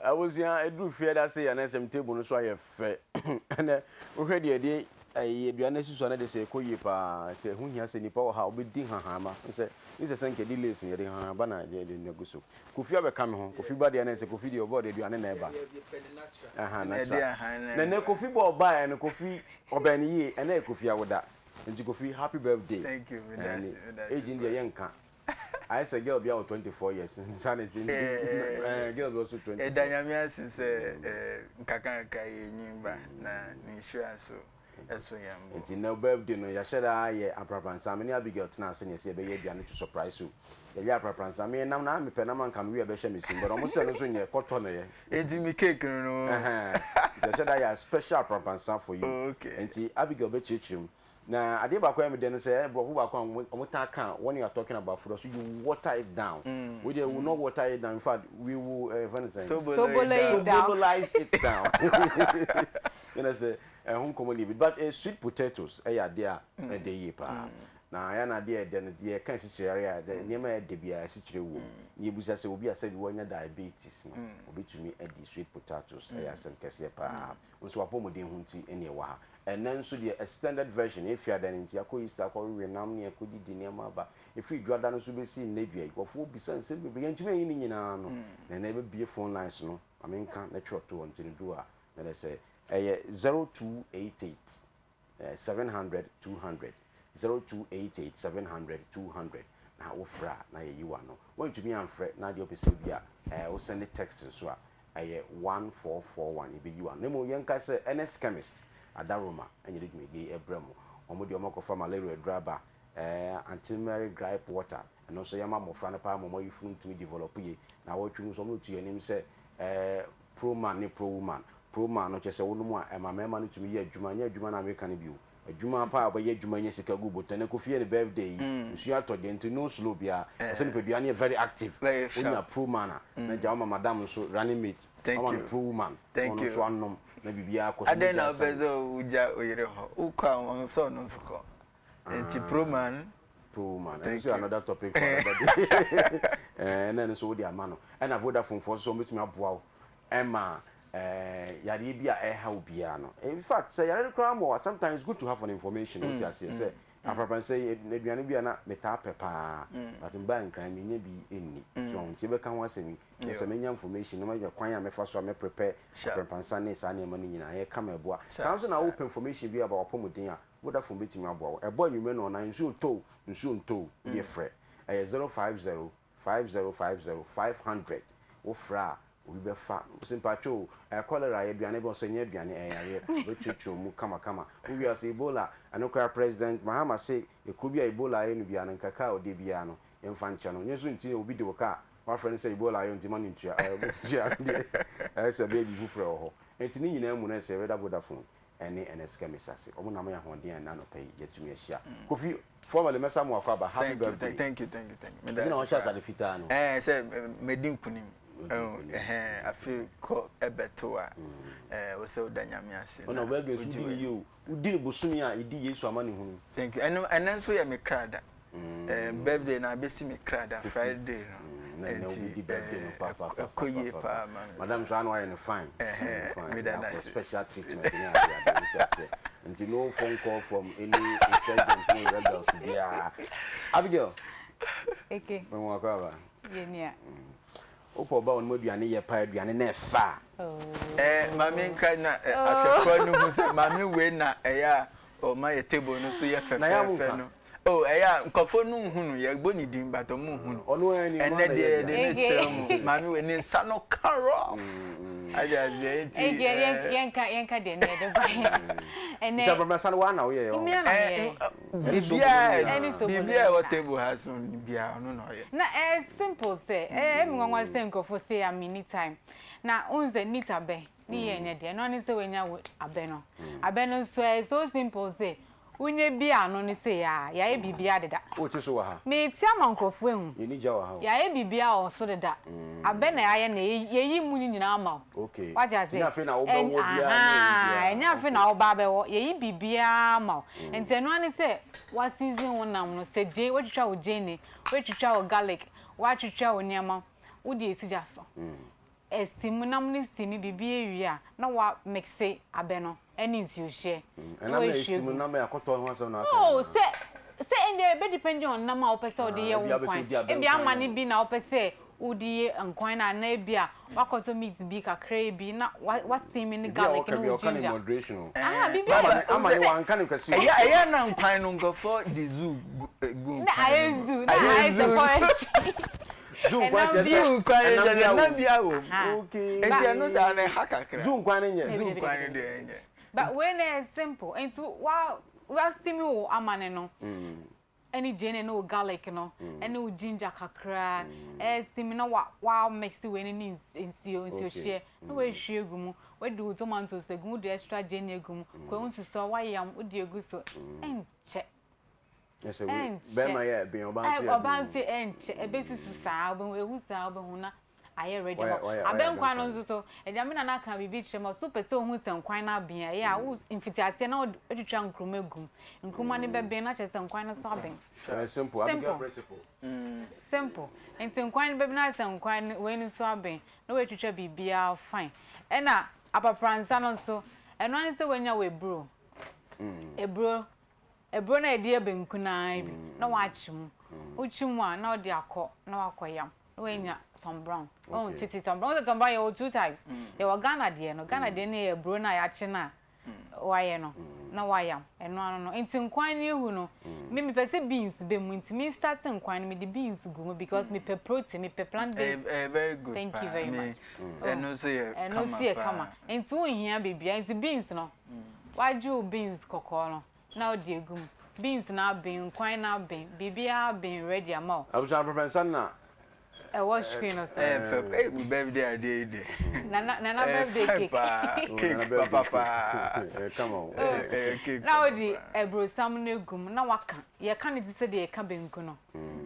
Abusua, ɛduru fie da sɛ yɛn asɛm table no so ayɛ fɛ. Ɛnɛ, wohwɛ deɛ ɛde ɛyi aduane no asi so a na de sɛ ɛkɔ yie paa. Sɛ ɛho hia sɛ nipa wɔ ha a wobɛdi nhahamma. Sɛ ne sɛ sɛ nka ɛde lace no yɛde nhahamma na yɛde no agu so. Kofi abɛka me ho. Kofi ba deɛ na sɛ Kofi deɛ ɔbɔ ɔde aduane na ɛba. Aha, natural. Na nɛ Kofi bɔ ɔbaeɛ no Kofi ɔbɛn no yie. Ɛnɛ yɛ Kofi awoda. Nti Kofi happy birthday. Thank you, medase, medase. Age no deɛ yɛnka. Ayɛ sɛ girl bi a wɔ 24 years nsa ne ti nti girl bi ɔso 24. Yɛda Nyame ase sɛ nkakra nkakra yɛnyin ba na ne nhyira nso ɛso yɛn bo. Nti nnɛ birthday no yɛahyɛ da ayɛ aprapransa me ne Abigail tena ase na yɛsɛ yɛbɛyɛ aduane to surprise you. Yɛyɛ aprapransa me nam na mepɛ nam anka me wie a ɛbɛhyɛ me sin but ɔmo sɛ no nso nyɛ kɔtɔ na yɛ. Nti me cake no no. Ɛhɛn nti yɛahyɛ da ayɛ special aprapransa for you. Okay. Nti Abigail bɛkyerɛkyerɛ mu. Na adeɛ baako a ɛyɛ me dɛ no sɛ borɔfo baako a wɔn taa ka when you are talking about food so you water it down. Mm. We deɛ we will not water it down in fact we will ɛɛ fɛn sɛn. Sobolo it down. Sobololize it down. Yɛn sɛ ɛho nkɔmɔ ni bi but uh, sweet potatoes ɛyɛ adeɛ a ɛdɛ yie paa. Na yɛn adeɛ ɛdɛ no yɛ ka esikyire yare a nneɛma a ɛdɛ biara esikyire wɔ mu. Na yɛbusa sɛ obi a sɛbi wɔanya diabetes no obetumi adi sweet potatoes ɛyɛ asɛm kɛseɛ paa. Nso wapɔmuden ho nti ɛna ɛwɔ ha. Ɛnnɛ nso deɛ extended version, efi ada no nti yɛakɔ Easter akɔwewe nam ne yɛakɔdidi nneɛma aba. Ɛfiri Dwoada no nso bɛsi nnɛ dua yi, nkurɔfoɔ bisa nsɛm bebree, yɛntumi anyi ne nyinaa ano. Na ɛnnɛ yɛbɛbue phone lines no, ma menka na twerɛ to hɔ nti no duru a na ɛdɛ sɛ ɛyɛ 0288 700 200, 0288 700 200 na wofrɛ a na yɛyi w'ano. Woantumi amfrɛ na deɛ wopɛ sɛ bi a wo send text nso a, ɛyɛ 1441 yɛbɛyi wo ano. Na mmom yɛnkae sɛ Ernest Chemist, Adaroma, na yɛde dwumadie yi brɛ mo. Wɔn deɛ wɔakɔfa malaria aduro aba, eh, antimary gripe water, ɛno nso yɛma mmɔfra no paa ma wɔn ayefunu tumi develop yie. Na awɔtwe mu nso wɔretu yɛn anim sɛ eh, pro man ne pro woman. Pro man no kyerɛ sɛ wonom a ɛma mmarima no tumi yɛ adwuma, nyɛ adwuma no a meka no bio. Adwuma paa a ɔbɛyɛ adwuma anya sika gu botɔ na Kofi yɛ ne birthday yi nsuo atɔ deɛ nti no slow biara ɔsɛ nipadua no yɛ very active wonya pro man a na gya woma madam nso running mate wama no pro woman na ɔno nso anom na biribiara akɔ so Adɛn na wopɛ sɛ wogya oyere hɔ wokɔ a ɔno sɛ ɔno nso kɔ nti pro man pro woman ɛno nso yɛ another topic for another day ɛna ɛno nso wode ama no ɛna Vodafone foɔ nso sɛ wɔbɛtumi aboa wo ɛma yareɛ bi a ɛha wo biara no. In fact, sɛ yare no koraa mmɔ wa, sometimes it's good to have an information, wote aseɛ sɛ afrapansɛ yi aduane bi a na metaa pɛ paa, but mbaa Nkran menya bi nni. So nti yɛbɛka ho asɛm yi, na sɛ menya information na manya kwan a mɛfa so a mɛ prepare afrapansa ne saa nneɛma no nyinaa, ɛyɛ kama ɛboa. Saa nso na wopɛ information bi about w'apɔmuden a, Vodafone bɛtumi aboa wo. Ɛbɔ anwummerɛ nnɔnnan, nsuo tɔ o, nsuo ntɔ o, wodeɛ frɛ. Ɛyɛ 050 50 50 500 wo frɛ a obi bɛfa wo se mpakyɛ o ɛɛ cholera yɛ aduane bɛn ɔsɛ nyɛ aduane ɛyɛ yareɛ ɔbɛkyerɛkyerɛ mu kama kama wo wie a ɔsɛ Ebola ɛno koraa president Mahama se ekuro bi a Ebola ayɛ no biara no nka car a ɔde biara no yɛmfa nkyɛ no nyɛ so nti obi de wo car wafrɛ no sɛ Ebola ayɛ nti ma no ntua ɛɛ ntua deɛ ɛyɛ sɛ baabi foforɔ wɔ hɔ nti ne nyinaa mu no ɛsɛ yɛbɛda Vodafone ɛne Ernest Chemist ase. Wɔn na ama yɛn ahoɔden a ɛnnɛ anɔpa yi yɛatumi ahyia. Kofi, formally mɛsa mo akɔ aba. Happy Thank you, birthday. thank you, thank you, thank you. Meda Ɛnna ase wɔhyɛ paa. atade fitaa no. Ɛɛ sɛ medi nkunim. Wodi nkunim. Ɛhɛn afe kɔ ɛbɛto a, ɛɛ wosɛ woda Nyame ase Ɔna na birthday nso wogye wodi ne w'ani. yie o. Wodi ne bosome a yɛdi Yesu amanehunu. Thank you. Ɛno ɛnɛ nso yɛ me kra da. Ɛɛ birthday no abɛsi me kra da Friday no. Na ɛnɛ Nti wobɛdi birthday no ɛɛ ɛkɔ yie paa ma me. Madam nso ano ayɛ no fine. Ɛhɛn Fine. meda no Akɔ ase. special treatment ne ade ade wote aseɛ. Nti no phone call from any insurgent ne rebels biara. Abigail. Eke. Mɛmu akɔ aba. Yɛ nua. Wopɛ ɔba a ɔnom aduane yɛ paa aduane na ɛfa a. Ɛɛ maame nka na ahwɛfoɔ no hu sɛ maame wei na ɛyɛ a ɔma yɛ table no so yɛ fɛfɛɛfɛ no. Oh ɛyɛ a nkurɔfoɔ no nhu no yɛbɔ ne din but ɔmo nhu no. Ɔno ara ni Ɛnɛ deɛ yɛde ne kyerɛ mu maame wei ne nsa no ka rough. Agye aseɛ nti. Eke yɛnka yɛnka deɛ ne yɛde ba yɛ. Ɛnɛ. Nti abrabasa no waa na woyɛ yɛ. Mmea na meyɛ. Biribiara biribiara ɛwɔ table ha so biara ɔno na ɔyɛ. Na ɛyɛ simple sɛ ɛyɛ me nwanwa sɛ nkurɔfoɔ sɛ ya me need time na wohu sɛ neat abɛ ne yɛ nyɛ deɛ ɛno ara ne sɛ woanya wo abɛ no abɛ no nso ɛyɛ so simple sɛ wonya bi ano no sei a yɛayɛ biribiara deda. Wote so wɔ ha? Mete ama nkurɔfoɔ ahu. Yɛnni gya wɔ ha o. Yɛayɛ biribiara wɔ so deda. Abɛ na yɛayɛ no yɛyi mu no nyinaa ama wo. Okay. Wate aseɛ? Ɛnyɛ afei na wobɛwɔ biara ne ɛyi biara. Ɛnyɛ afei na woba abɛwɔ. Yɛyi biribiara ma wo. Nti ɛno ara ne sɛ wa season wo nam no sɛ gye woatwitwa wo gyeene, woatwitwa wo garlic, woatwitwa wo nneɛma, wode asi gya so. Ɛsteam, nam no steam biribi awie a, na wa mixe abɛ no ɛne nsuohyeɛ na Ɛnam na wahwie ɛsteam gu. no, nam yɛ akɔtɔ ho asɛm na aka Oh, nyinaa. sɛ sɛ ɛndeɛ ɛbɛ depend on nam a wopɛ sɛ wode Ah, yɛ wo ebia wopɛ sɛ nkwan. wodi abɛ Ebia nkwan ama no no. bi na wopɛ sɛ wode yɛ nkwan no anaa ebia wakɔtɔ meat bi kakraa bi na wa wa steam ne Ebi a garlic ɔka ne bi wo ɔka no in ginger. moderation o. Aha, Ɛɛ, biribi Baba, a Ama ne ama ne sɛ wanka no kɛse o. ɛyɛ ɛyɛ na nkwan no nkurɔfoɔ de zoo gu eh, gu na nkwan ayɛ no mu. zoo na Ayɛ ayɛ sɛ zoo. forestry. Zoo nkwan Ɛnam kyerɛ sɛ bi. Zoo nkwan no ɛnam kyerɛ bi sɛ awom. nam bi awom. Aha. Okay. Nti Ba ɛno saa no ɛha kakra. Zoo nkwan no nyɛ. Zoo Dabi dabi nkwan dabi no dabi. deɛ ɛnyɛ. But wei no ɛyɛ simple. Nti wa wa steam wo amane no ɛne gyeene ne wo garlic no ɛne wo ginger kakra ɛɛ steam na wa wa mix wei no ne nsuo nsuohyeɛ na wahwie agu mu. Wadi wo tomatoes agu mu, wode extra gyeene agu mu, kwawu nsusuaa wayam wode agu so. Ɛnkyɛ. Ɛnkyɛ. Bɛrima yɛ ben, ɔbaa nso yɛ ben. Ɔbaa nso ɛnkyɛ, ɛbɛsi so saa, wobɛhu, ehu saa wobɛhu na ayɛ ready ama wo. Abɛnkwan no nso so, agya me nana ka biribi kyerɛ me, ɔse wopɛ sɛ wohu sɛ nkwan no aben a, ɛyɛ a wo mfitiaseɛ na woatwitwa nkruma agu mu. Nkruma no bɛben na kyerɛ sɛ nkwan no nso aben. Simple, Abigail principle. Simple. Nti nkwan no bɛben na ayɛ sɛ nkwan no, wei no nso aben, na woatwitwa biribiara fine. Ɛna apapransa no nso, ɛno ara ne sɛ woanya w'aburo. Aburo Aburo no a yɛde yɛ banku no ara bi na woakye mu. Wokye mu a na wode akɔ na woakɔyam na woanya Tom Brown. Wohu tete Tom Brown. Wohu sɛ Tom Brown yɛwɔ two types. Yɛwɔ Ghana deɛ no. Ghana deɛ no yɛ aburo no a yɛakye no a woayɛ no na woayam. Ɛno ano no. Nti nkwan no ehu no, me mepɛ sɛ beans ba mu nti me start nkwan no mede beans gu mu because mepɛ protein, mepɛ plant based. Ɛyɛ very good Thank you paa. very Me much. ɛno nso yɛ Ɛno kama nso yɛ paa. kama. Nti wonhia biribiara. Nti beans no, woagye wo beans kɔkɔɔ no, na wode agu mu. Beans no aben, nkwan no aben, biribiara aben ready ama wo. Abusua aprɛprɛnsa na. Ɛwɔ screen no so. Ɛyɛ fɛ ee mi birthday adeɛ yi deɛ. Nana nana birthday cake. Ɛyɛ fine paa cake papa paa. Ɛyɛ kama o. Ɛyɛ cake Na papa wode paa. aburosam no agu mu na waka. Yɛka no te sɛ deɛ yɛka banku no.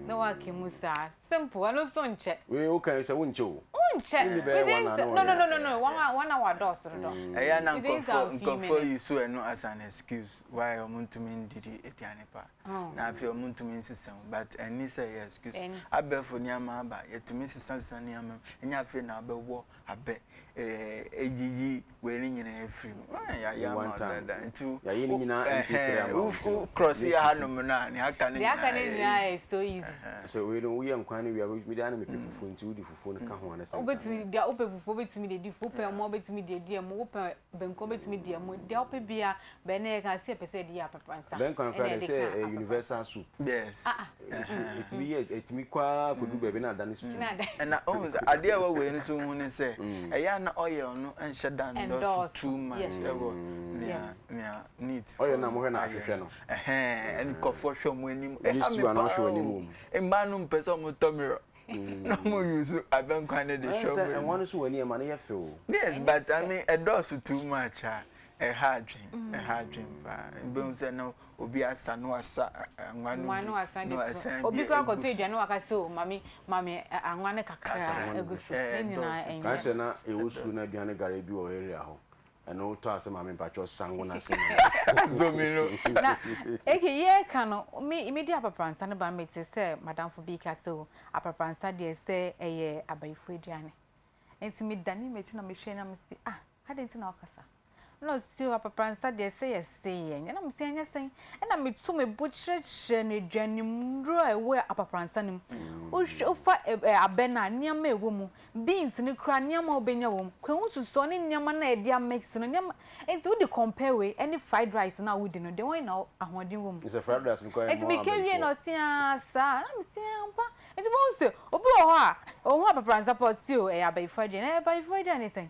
Na waka mu saa. Simple, ɛno nso nkyɛ. Wei woka yi sɛ wonkyɛ o. Wonkyɛ. Wonni bɛyɛ Within one hour na no no wɔyɛ. no no no one hour dɔɔso dodo. Ɛyɛ a na Within nkurɔfoɔ some few nkurɔfoɔ minutes. use ɛno as an excuse why wɔn ntumi ndidi aduane pa. Na afei wɔn ntumi nsesa mu but ɛnni sɛ ɛyɛ excuse. Ɛnni. Abɛɛfo nneɛma aba yɛtumi sesa sesa nneɛma mu ɛnyɛ afei na abɛwɔ abɛ ɛɛ eyiyi wei ne nyinaa afiri mu. Ɛɛ yɛayɛ ama One wo time. dada nti Yɛayɛ ne nyinaa MP3 ama wo wo nti no, cross yɛ yɛtutu. hanom no a nea aka no Deɛ aka nyinaa no yɛ nyinaa easy. yɛ so easy. Sɛ wei no woyɛ nkwan no wie a me deɛ na mepɛ fufuo nti wode fufuo no ka ho a na sɛ nka. Wobɛtumi deɛ wopɛ fufuo wobɛtumi de adi fufuo, wopɛ ɛmo wobɛtumi de adi ɛmo, wopɛ banku wobɛtumi de ɛmo, deɛ wopɛ biara bɛn na yɛka sɛ yɛpɛ sɛ yɛde yɛ aprapransa Bɛnkwan ɛna koraa deɛ yɛde sɛ ka ɛyɛ aprapransa. universal soup. Yes. Ah ah. Ɛtumi yɛ ɛtumi kɔ ara kɔdu baabi na adane stew. Na adane. Ɛna wohu sɛ adeɛ a ɛwɔ wei no so ho ne sɛ ɛyɛ a na oil no nhyɛ da nnɔɔso Ɛndɔɔso. too much Yes. ɛwɔ nea Yes. nea neat Oil foɔ no a no mohwɛ na ayɛ ahwehwɛ no. no. Ɛhɛn nkurɔfoɔ hwɛ wɔn anim Wogye ɛha me stew a na paa wohwɛ w'anim o. wɔ mu. Mmaa no mpɛ sɛ wɔtɔ mirror na wɔn use abɛnkwan no de Ɛyɛ hwɛ sɛ wɔn ɛnwa anim. no so w'ani ɛma no yɛ fɛ o. Yes but I mean ɛdɔɔso too much a ɛha adwen ɛha adwen paa. Wobɛhu sɛ na Obi asa na wasa anwa no Anwa bi no wasa na de wasan to. Obi bi koraa egu kɔtɔ so. aduane na waka sɛ o mame mame anwa no kakra Kakra. egu so. Ne nyinaa Ɛdɔɔso. ɛnyɛ. Kae sɛ na yɛwɔ sukuu na aduane gare bi wɔ area hɔ. Ɛno wotɔ a sɛ maame mpakyɛw sa ngo no ase ma me. Zomi no. Na eke yɛreka no me medi aprapransa no ba no mete sɛ madamfo bi reka sɛ o aprapransa deɛ sɛ ɛyɛ abayifo aduane. Nti medane m'akyi na mehwɛ na mese ah adɛn nti na wokasa? Ɛna ɔse o apapransa deɛ sɛ yɛse yɛnyɛ. Ɛna mese ɛnyɛ sɛn? Ɛna meto me bo kyerɛkyerɛ no aduanennuro a ɛwɔ apapransa no mu. Wohwɛ wofa abɛ no a nneɛma a ɛwɔ mu, beans no koraa nneɛma a wobɛnya wɔ mu, kwawu susɔ ne nneɛma no a yɛde amix no nneɛma nti wode compare wei ɛne fried rice no a wodi no deɛ wɔn na ahoɔden wɔ mu. Sɛ fried rice no koraa yɛ Nti more meka wie abɛnfoɔ. na ɔse aa saa. Ɛna mese ampa. Nti wobɛhu sɛ obi wɔ hɔ a ɔhu apapransa pɛ ɔse o ɛyɛ abayifoɔ aduane. Ɛyɛ abayifoɔ aduane sɛn?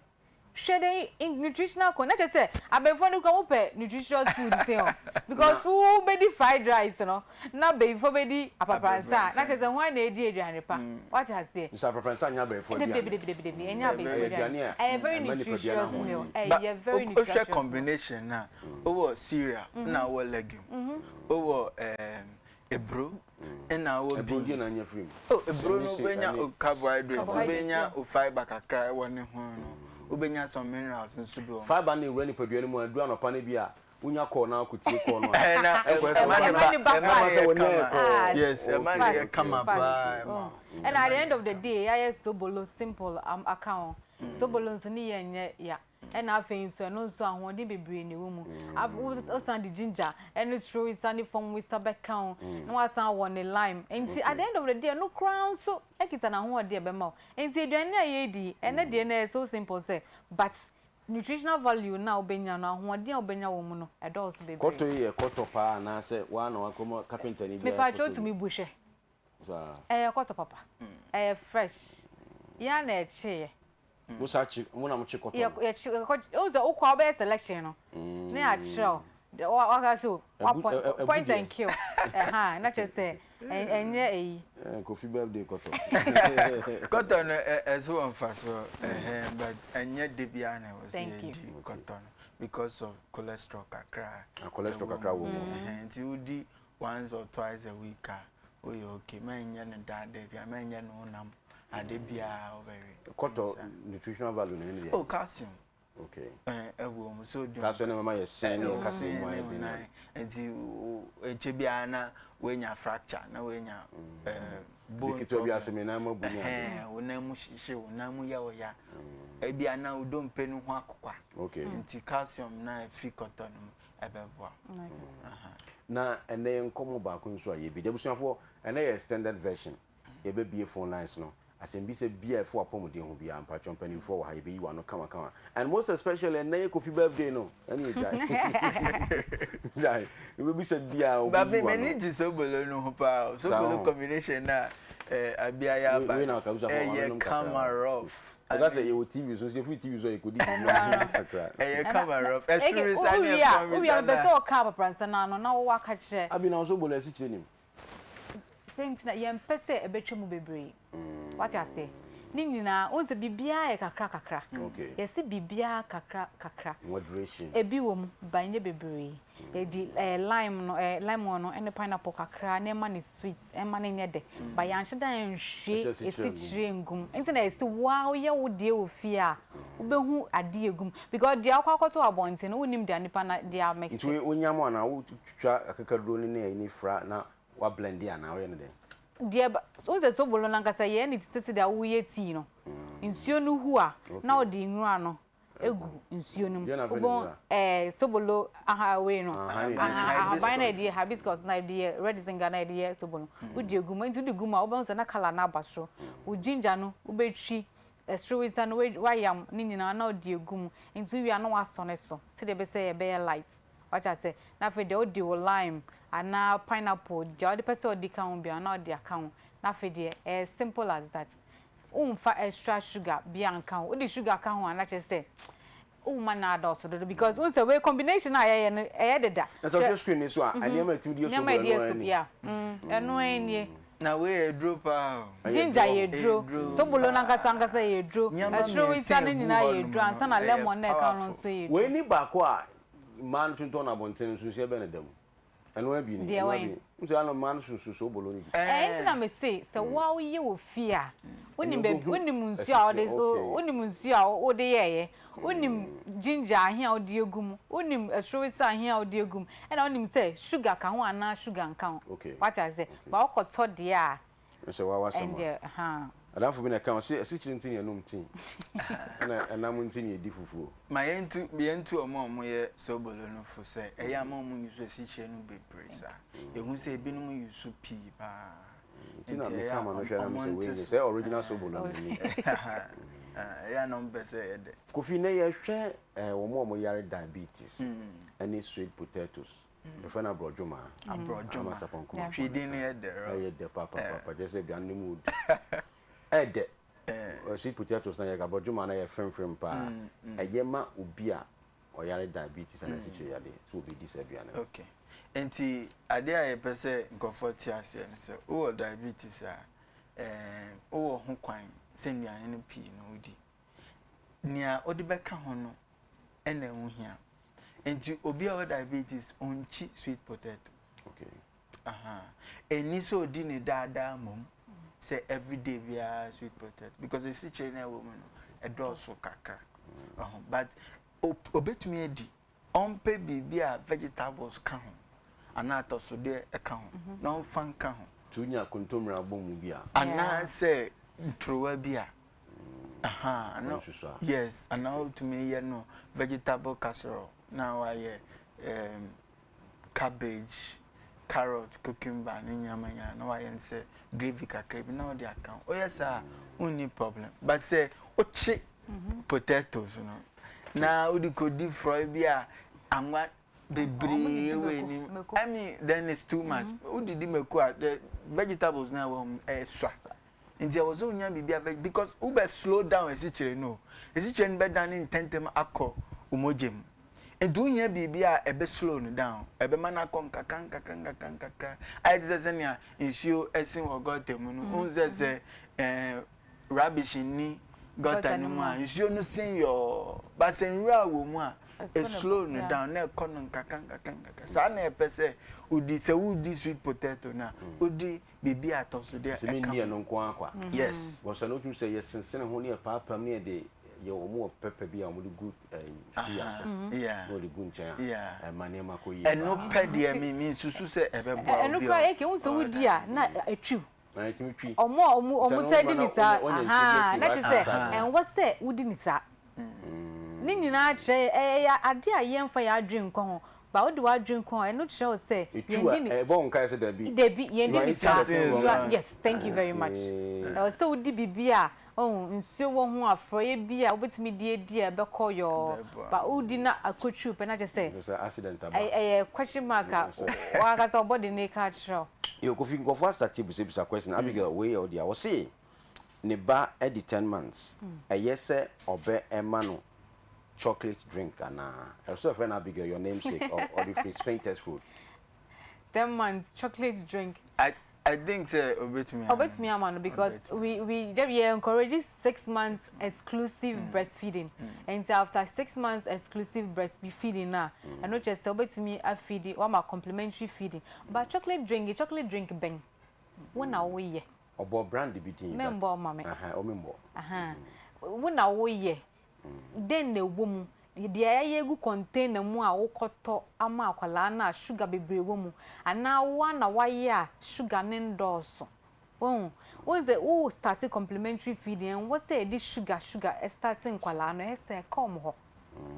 Hwɛ dɛ nutritional con na kyerɛ sɛ abɛnfoɔ no koraa wɔpɛ nutritious food sen o because wo bɛdi fried rice no na bɛyifoɔ bɛdi aprapransa a na kyerɛ sɛ hwan na ɛredi aduane pa wate aseɛ. Nso aprapransa nyɛ abɛyifoɔ aduane. Dabi dabi dabi dabi ɛnyɛ abɛyifoɔ Ɛyɛ aduane a ɛyɛ very ɛma nipadua no nutritious meal ahoɔden. ɛyɛ very nutritious Wohwɛ combination no a wowɔ cereal na wowɔ legume wowɔ ɛɛm Eburo ɛna wɔ beans. Eburo na nya firi mu. Oh, eburo no wobɛnya o carbohydrates, wobɛnya o fibre kakra ɛwɔ ne ho no, wobɛnya some minerals nso bi wɔ mu. Fibre no ewura nipadua no mu a, edu anɔpa no bi a, wonya kɔɔ na akɔtie kɔɔ no a. Ɛna ɛma ne ba ɛma ne yɛ kama. Yes, ɛma ne yɛ kama paa ɛma. Ɛna at the end of the day, yɛayɛ sobolo simple aka ho. Sobolo nso ne yɛ nyɛ ya. Ɛna afei nso ɛno nso ahoɔden bebree na ɛwɔ mu. Wosan de ginger ɛne soro wisa ne fam wisa bɛka ho na wasan awɔ ne lime. Nti at the end of the day ɛno koraa nso ɛkita n'ahoɔden a ɛbɛma wo. Nti aduane a yɛredi yi, ɛnɛ deɛ no ɛyɛ so simple sɛ but nutritional value no a wobɛnya no, ahoɔden a wobɛnya wɔ mu no, ɛdɔɔso bebree. Kɔtɔ yi yɛ kɔtɔ paa anaasɛ woa na wakɔma kapentani bi ayɛ kɔtɔ Mepakyɛ bi? wotumi bu hwɛ. Saa. Ɛyɛ kɔtɔ papa. Ɛyɛ fresh. Yɛn ara na yɛkyeeɛ. Mo saa kye, mo na mo kye kɔtɔ no? Yɛ kye, yɛkɔ, wohu sɛ wokɔ a wobɛyɛ selection no, na yɛakyerɛ wo. Waka sɛ o, wa point, point and kill. Ɛha, na kyerɛ sɛ ɛnyɛ eyi. Kofi birthday kɔtɔ. Kɔtɔ no ɛso wɔ mfasoɔ, ɛhɛn, but ɛnyɛ da biara na ɛwɔ sɛ yɛdi kɔtɔ no because of cholesterol kakra. Ah, cholesterol kakra wɔ mu. Ɛhɛn, nti wodi once or twice a week a, woyɛ okay. Mɛnyɛ no daa da biara, mɛnyɛ no wonam ade biara wobɛwe. Kɔtɔ nutritional value no ɛne deɛ? Oh, calcium. Okay. Ɛwɔ mu sodium. Calcium na mama yɛ sen ne yɛ kasa mu ayɛ den. Nti ɛkyɛ biara na woanya fracture na woanya bone problem. Ketewa bi ase me nan mu abu ne ade. Wo nan mu hyehye wo nan mu yɛ wo ya. Ebia na wo dompe no ho akokwa. Okay. Nti calcium na efi kɔtɔ no mu ɛbɛboa. Na ɛnɛ yɛn nkɔmmɔ baako nso a yɛbɛdi abusuafoɔ ɛnɛ yɛ extended version. Yɛbɛbue phone lines no, asɛmbisa biaa ɛfa w'apɔmuden ho biaa, mpakyɛw mpanimfoɔ wɔ ha, yɛbɛyi w'ano kama kama. And most especially ɛnnɛ yɛ Kofi birthday no, ɛne gyae. Gyae, yɛbɛbisa biaa wɔbɛyi Babe, w'ano. m'ani gye sobolo no ho paa o. Sobolo combination no a eh, abia yɛ aba no, ɛyɛ kama rough. Ɔka sɛ yɛwɔ TV so, nso yɛfiri TV so a yɛkɔdi dwuma kakra. Ɛyɛ kama rough. Ɛsoro sa ne ɛfam sa na. Wowie a, mepɛ sɛ ɔka apapransa no ano na wowɔ aka kyerɛ. Abi na wo sobolo asikyire nim? Sɛ nti na yɛmpɛ sɛ ɛbɛtwa mu bebree. Wate aseɛ? Ne nyinaa, wohu sɛ biribiara yɛ kakra kakra. Yɛse biribiara kakra kakra. Moderation. Ebi wɔ mu, but ɛnyɛ bebree. Yɛde ɛɛ lime no, ɛɛ lemon no ne pineapple kakra na ɛma no sweet, ɛma no nyɛ dɛ. But yɛanhyɛ da anhwie esikyire ngu mu. Nti na yɛse wo ara woyɛ wo deɛ wɔ fie a, wobɛhu adeɛ a ɛgu mu. Because deɛ wokɔ akɔtɔ wɔ abɔnten no, wonnim deɛ nipa no de amix. Nti wonyam anaa wotwitwa akakaduro no ne ayi no fra na Wa blende anaa woyɛ no dɛn? Deɛ ba, wohu sɛ sobolo no ankasa yɛyɛ no te sɛ sɛdeɛ woyɛ tea no. Nsuo no hu a, na wode nwura no gu nsuo no mu. Deɛ na afei ne Wobɛhu nwura? ɛɛ sobolo aha wei no. Ahan Aha, ahaban na yɛde yɛ hibiscus na yɛde yɛ red zinger na yɛde yɛ sobolo. Wode gu mu, nti wode gu mu a wobɛhu sɛ na colour no aba soro. Wo ginger no wobɛtwi, ɛsoro wisa no woayam ne nyinaa na wode agu mu. Nti wowie a na woasɔne so sɛdeɛ ɛbɛyɛ sɛ ɛbɛyɛ light. Wate ase? Na afei deɛ wode wo lime anaa pineapple, deɛ wode pɛ sɛ wode ka ho biara na wode aka ho. Na afei deɛ ɛyɛ simple as that. Womfa extra sugar biara nka ho. Wode sugar ka ho a na kyerɛ sɛ womma no adɔɔso dodo because wohu sɛ wei combination a yɛyɛ no ɛyɛ deda. Na sɛ wohwɛ screen no so a, nneɛma a ɛtumi de yɛ soap Nneɛma a no ɛde yɛ ɛno ara soap, ni. yeah. Ɛno ara nie. Na wei yɛ aduro paa o. Ginger yɛ aduro, sobolo no ankasa ankasa yɛ aduro, ɛsoro wisa no nyinaa yɛ aduro ansa na lemon no a ɛka ho no nso yɛ aduro. Wei ne baako a mmaa no tontɔn no abɔnten no nsunsuɛ bɛn na ɛda mu? Ɛno ara bi ni. Deɛ Ɛno ara wɛn? bi ni. Nso ano mmaa no sunsun sobolo no bi. Ɛɛ nti na me se sɛ wo a woyɛ wɔ fie a, wonim baabi, wonim nsuo a wode, wonim nsuo a wode yɛɛyɛ, Wonim ginger ahe a wode agu mu, wonim asurowisa ahe a wode agu mu, ɛna wonim sɛ sugar ka ho anaa sugar nka ho. Wate aseɛ? But wokɔtɔ deɛ a, Ɛsɛ wa w'asɛm a. ɛndeɛ haa. Adamfo bi na ɛka ɔse asikyire nti na yɛnom tea, ɛna ɛnam nti na yɛdi fufuo. Ma yɛntu yɛntu wɔn a wɔyɛ sobolo no fo sɛ ɛyɛ a mma wɔn use asikyire no bebree saa. Yɛhu sɛ ebinom use pii paa. Nti na meka ma mehwɛ na mesɛ wei ne sɛ original sobolo no ni. Ɛyɛ a na wɔn pɛ sɛ ɛyɛ dɛ. Kofi nɛ yɛhwɛ wɔn a wɔn yare diabetes ɛne sweet potatoes yɛfrɛ no aborɔdwomaa. Aborɔdwoma. Ama Twi din no yɛ dɛ. Ɛyɛ dɛ papaapa kyerɛ sɛ aduane no mu du. Ɛyɛ dɛ sweet potatoes na yɛ aborɔdwomaa na yɛ fremfrem paa. Ɛyɛ ma obi a ɔyare diabetes anaa asikyire yadeɛ sɛ ɔbɛdi saa aduane no. Okay. Nti adeɛ a yɛpɛ sɛ nkurɔfoɔ te aseɛ ne sɛ wowɔ diabetes a, eh, wowɔ ho kwan sɛ nnuane no pii no wodi. Nea wode bɛka ho no ɛna ɛho hia. Nti obi a ɔwɔ diabetes ɔnkyi sweet potato. Okay. Aha. Ɛnni sɛ ɔdi ne daadaa mmom sɛ everyday biara sweet potato because esikyire no ɛwɔ mu no ɛdɔɔso kakra. Ɔho but obetumi adi ɔmpɛ biribi a vegetables ka ho anaa atɔsodeɛ ɛka ho na ɔmfa nka ho. Nti wonya kontomire abɔ mu bi a. Anaasɛ nturowa bi a. Aha, no, yes, anaa wotumi yɛ no vegetable casserole na wayɛ um, cabbage, carrot, cucumber ne nneɛma nyinaa na wayɛ no sɛ gravy kakra bi na wode aka ho. Woyɛ saa a, wonni problem. But sɛ wokye potatoes no na wode kɔdi frɔe bi a anwa bebree wɔ anim, I mean, then it's too much. Wodidi mako a, the vegetables na ɛwɔ mu ɛsua. Nti ɛwɔ sɛ wonya biribi a veg because wobɛ slow down asikyire no o. Asikyire no bɛdane ntɛntɛm akɔ wo mogya mu. Nti wohia biribi a ɛbɛ slow no down, ɛbɛma no akɔ nkakra nkakra nkakra nkakra. Ayɛ te sɛ sɛnea nsuo sen wɔ gutter mu no, wohu sɛ sɛ ɛɛ rubbish nni gutter no mu a, nsuo no sen yɔɔ. But sɛ nwura wɔ mu a, e slow no down na ɛkɔ no nkakra nkakra nkakra. Saa na ɛpɛ sɛ wodi, sɛ wodi sweet potato no a, wodi biribi a atɔsodeɛ Sɛ ɛka menni ho. ɛno nko ara kwa. Yes. Because ɛno wotumi sɛ yɛsensene ho ne yɛpaapam ne yɛde yɛ wɔn wɔ pɛpɛ bi a wɔde gu ɛyi suya so Yeah. na wɔde gu nkyɛn a Yeah. ɛma nneɛma kɔ yie Ɛno paa. pɛ deɛ me mensusu sɛ ɛbɛboa Ɛno obi a koraa eke wohu sɛ ɔwɔ wodi a na diabetes. atwiw. Na ɛtumi twi. Ɔmo a ɔmo Nti ɔmo ɛno taa woma di na ne saa wonya wonya nsuo bi ahaa asi na right kyerɛ hand sɛ side hɔ. ɛnwɔ sɛ wodi ne saa. Ne nyinaa kyerɛ ɛyɛ ade a yɛmfa yɛn adwene nkɔ ho But wode w'adwene kɔ a, ɛno kyerɛ wo sɛ Etu a, yɛndi ne. ɛbɔ wo nkae sɛ dabi. Dabi, You yɛndi are ne eating saa. the thing You wrong. are, yes, thank you very much. Okay. Ɛwɔ sɛ wodi biribi a, ɔhu, nsuo wɔ ho a, frɔeɛ bi a wobɛtumi de adi a ɛbɛkɔ yɔɔ. Ɛbɛboa. But wodi na akɔtwiw pɛ na kyerɛ sɛ Kyerɛ sɛ accident aba. ɛyɛ ɛyɛ question mark a Kyerɛ sɛ. w'ankasa wo body no reka akyerɛ wo. Yo, Kofi, nkurɔfoɔ astate bisabisa question. Abigail, wei yɛ wo dea. Ɔse ne ba adi 10 months. Ɛyɛ sɛ ɔbɛ ɛma no chocolate drink anaa? Ɛwɔ sɛ ɔfrɛ no Abigail, your namesake, ɔde firi Spintex Road. 10 months chocolate drink. I think sɛ obetumi ama. Obetumi ama no because we we yɛ encourage 6 months exclusive breastfeeding. Nti after 6 months exclusive breastfeeding na ɛno kyerɛ sɛ obetumi afeed wama complementary feeding. But chocolate drink, chocolate drink bɛn? Wo na woyɛ. Ɔbɔ brand bi din. Membɔ ɔma me. Ɔmembɔ. Wo na woyɛ. Den na ɛwɔ mu? Deɛ ɛyɛ egu container mu a wokɔtɔ ama akwadaa no a sugar bebree wɔ mu, anaa wo na wayɛ a sugar ne ndɔɔso? Wɔn wɔn sɛ wo start complementary feeding, ɛnwɔ sɛ yɛde sugar sugar start nkwadaa no, ɛsɛ ɛka wɔn hɔ.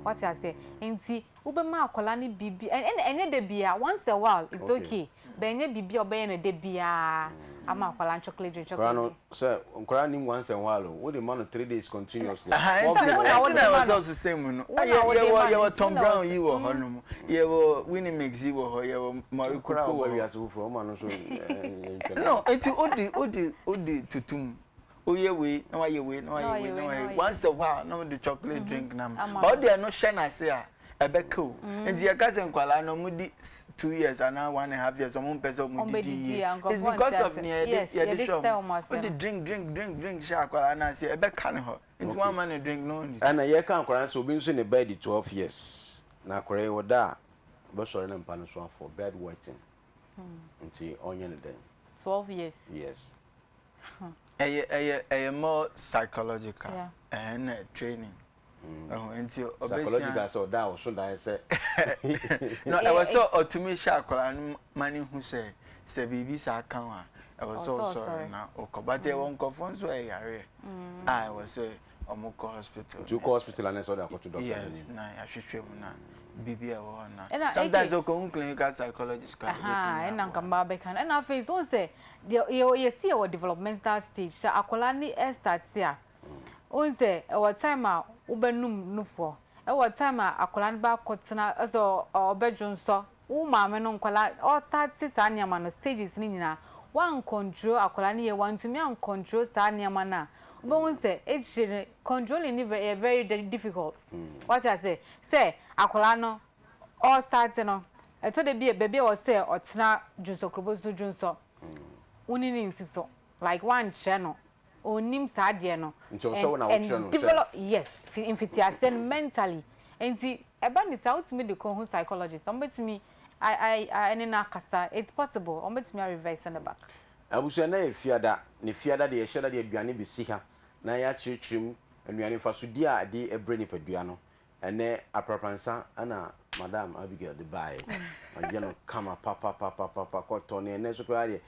Wate aseɛ? Nti wobɛma akwadaa no biribi, ɛnɛ ɛnyɛ da bia, once a while it's okay, but ɛnyɛ biribi a ɔbɛyɛ no da biara ama akwadaa no chocolate drink. Nkwadaa chocolate no drink. Sɛ nkwadaa nim once a while o, wode ma no 3 days continuously. Nti na nti na ɛwɔ sɛ ɔsesɛ mu no. Wo na wode Yɛwɔ ma no, yɛwɔ nti Tom na Brown yi wɔ hɔ nom, yɛwɔ Winimix yi wɔ hɔ, yɛwɔ Mɔre Nkwadaa a Koko wɔba wɔ hɔ. wiase foforɔ ɔma no nso nhwɛ. No, nti wode tutum, woyɛ wei na wayɛ wei na wayɛ wei na wayɛ wei, once a while na wode chocolate drink na ma, Ama but wode ɛno hyɛ n'ase a, ɛbɛka o. Nti yɛka sɛ nkwadaa no ɔmo di 2 years anaa 1.5 years, ɔmo mpɛ sɛ ɔmo didi Ɔmo yie. bɛdidi a, It's nkurɔfoɔ because nte of ase. nea yɛde Yes, yɛde yɛde hyɛ hyɛ ɔmo. ɔmo ase no. Wode drink drink drink drink hyɛ akwadaa no ase, ɛbɛka ne hɔ. Nti wɔama no drink na ɔnnidi. Ɛna yɛka nkwadaa sɛ obi nso ne ba di 12 years na akwadaa yi wɔda a ɔbɛsɔre ne mpa no so afɔ, bed wetting, nti ɔnyɛ ne dɛn? 12 years. Yes. Ɛyɛ more psychological ɛna training ɛho nti Psychological ɔbɛsua. Sɛ ɔda a ɔso daeɛ sɛ No, ɛwɔ sɛ ɔtumi hyɛ akwadaa no ma ne hu sɛ biribi saa ka ho a, ɛwɔ sɛ Ɔsɛ ɔsɔre ɔsɔre. na ɔkɔ. But ɛwɔ nkɔfoɔ nso a ɛyareɛ a ɛwɔ sɛ ɔmo kɔ hospital. Nti wokɔ hospital anɛ sɛ ɔde akɔto doctor Yes, n'anim. na yɛahwehwɛ mu na biribi a ɛwɔ hɔ na Ɛna sometimes AK ɔkɔhu clinical psychologist koraa, Aha, obetumi ɛna nka aboa. mmaa bɛka no. Ɛna afei so sɛ deɛ yɛ yɛsi yɛwɔ developmental stage, sɛ akwadaa ne ɛstart a, wohu sɛ ɛwɔ time a wobɛnum nufoɔ, ɛwɔ time a akwadaa no bɛakɔtena ɛsɛ ɔbɛdwo nsɔ wo maame no. Nkwadaa ɔstart saa nneɛma no, stages no nyinaa, wancontrol akwadaa no yɛ, wantumi ancontrol saa nneɛma no a, wobɛhu sɛ akyire no controlling no yɛ very difficult. Wate ase sɛ akwadaa no ɔstart no, ɛtɔ da bi a baabi a wɔ sɛ ɔtena dwonsɔkurobo so dwonsɔ, wo ne ne nsi so, like wankyerɛ no, onim saa adeɛ no. Nti ɔsɛ wo na wokyerɛ no sɛ- Develop, yes, mfitiaseɛ no mentally. Nti ɛba ne saa, wotumi de kɔ ho psychologist, ɔmo bɛtumi ɛne no akasa. It's possible, ɔmo bɛtumi a reverse no back. Abusua, na yɛ fiada ne fiada deɛ, yɛhyɛ da de aduane bɛsi ha na yɛakyerɛkyerɛ mu anuane mfasodie a ɛde ɛbrɛ nipadua no. Ɛnɛ aprapransa ɛna Madam Abigail de baeɛ, ɔyɛ no kama papapapapa kɔtɔ ne. Ɛnɛ nso koraa deɛ,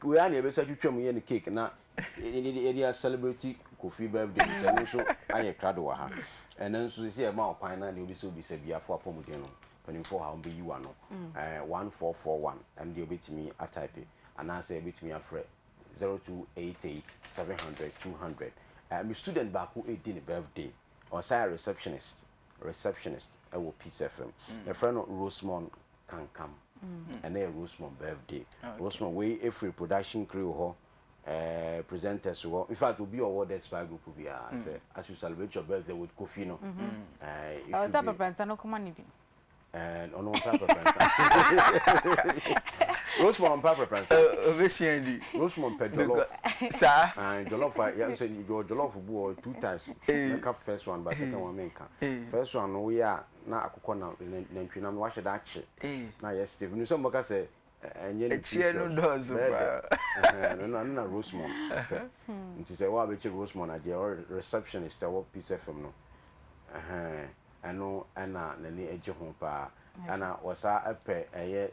wei a na yɛbɛsa twitwa mu yɛ no cake na yɛde a celebrate. Kofi birthday nti ɛno nso ayɛ krado wɔ ha. Ɛno nso sisi ɛma wo kwan na nea obi sɛ obisa bi afo apɔmuden no mpanimfoɔ wɔ ha wɔbɛyi w'ano. Ɛɛ 1441 ɛno deɛ wobɛtumi atype anaasɛ wobɛtumi afrɛ 0288 700 200. Ɛɛ me student baako redi ne birthday ɔsan yɛ receptionist receptionist ɛwɔ Peace FM. Yɛfrɛ no Rosemond Kankam. Ɛnɛ yɛ Rosemond birthday. Rosemond wei ɛfiri production crew hɔ eh, presenters wɔ in fact obi a ɔwɔ the spy group biara mm. sɛ as you celebrate your birthday with Kofi no mm-hmm. eh, it should be pɛpɛnsa no kɔma ne bi ɔno ɔmpa pɛpɛnsa Rosemond ɔmpa pɛpɛnsa obesua di Rosemond pɛ jollof saa jollof a yɛ sɛ jollof bu wɔ two times mɛka first one but second one menka first one no woyɛ a na akokɔ na nantwi nam no wahyɛ da akye na yɛ stiff nu sɛ mbɛka sɛ ɛnyɛ ne Ɛkyeɛ no dɔɔso paa. Ɛno na na Rosemond pɛ. Nti sɛ wo a bɛkyɛ Rosemond adeɛ ɔ receptionist ɛwɔ Peace FM no ɛno ɛna n'ani gye ho paa. Ɛna wɔsaa ɛpɛ ɛyɛ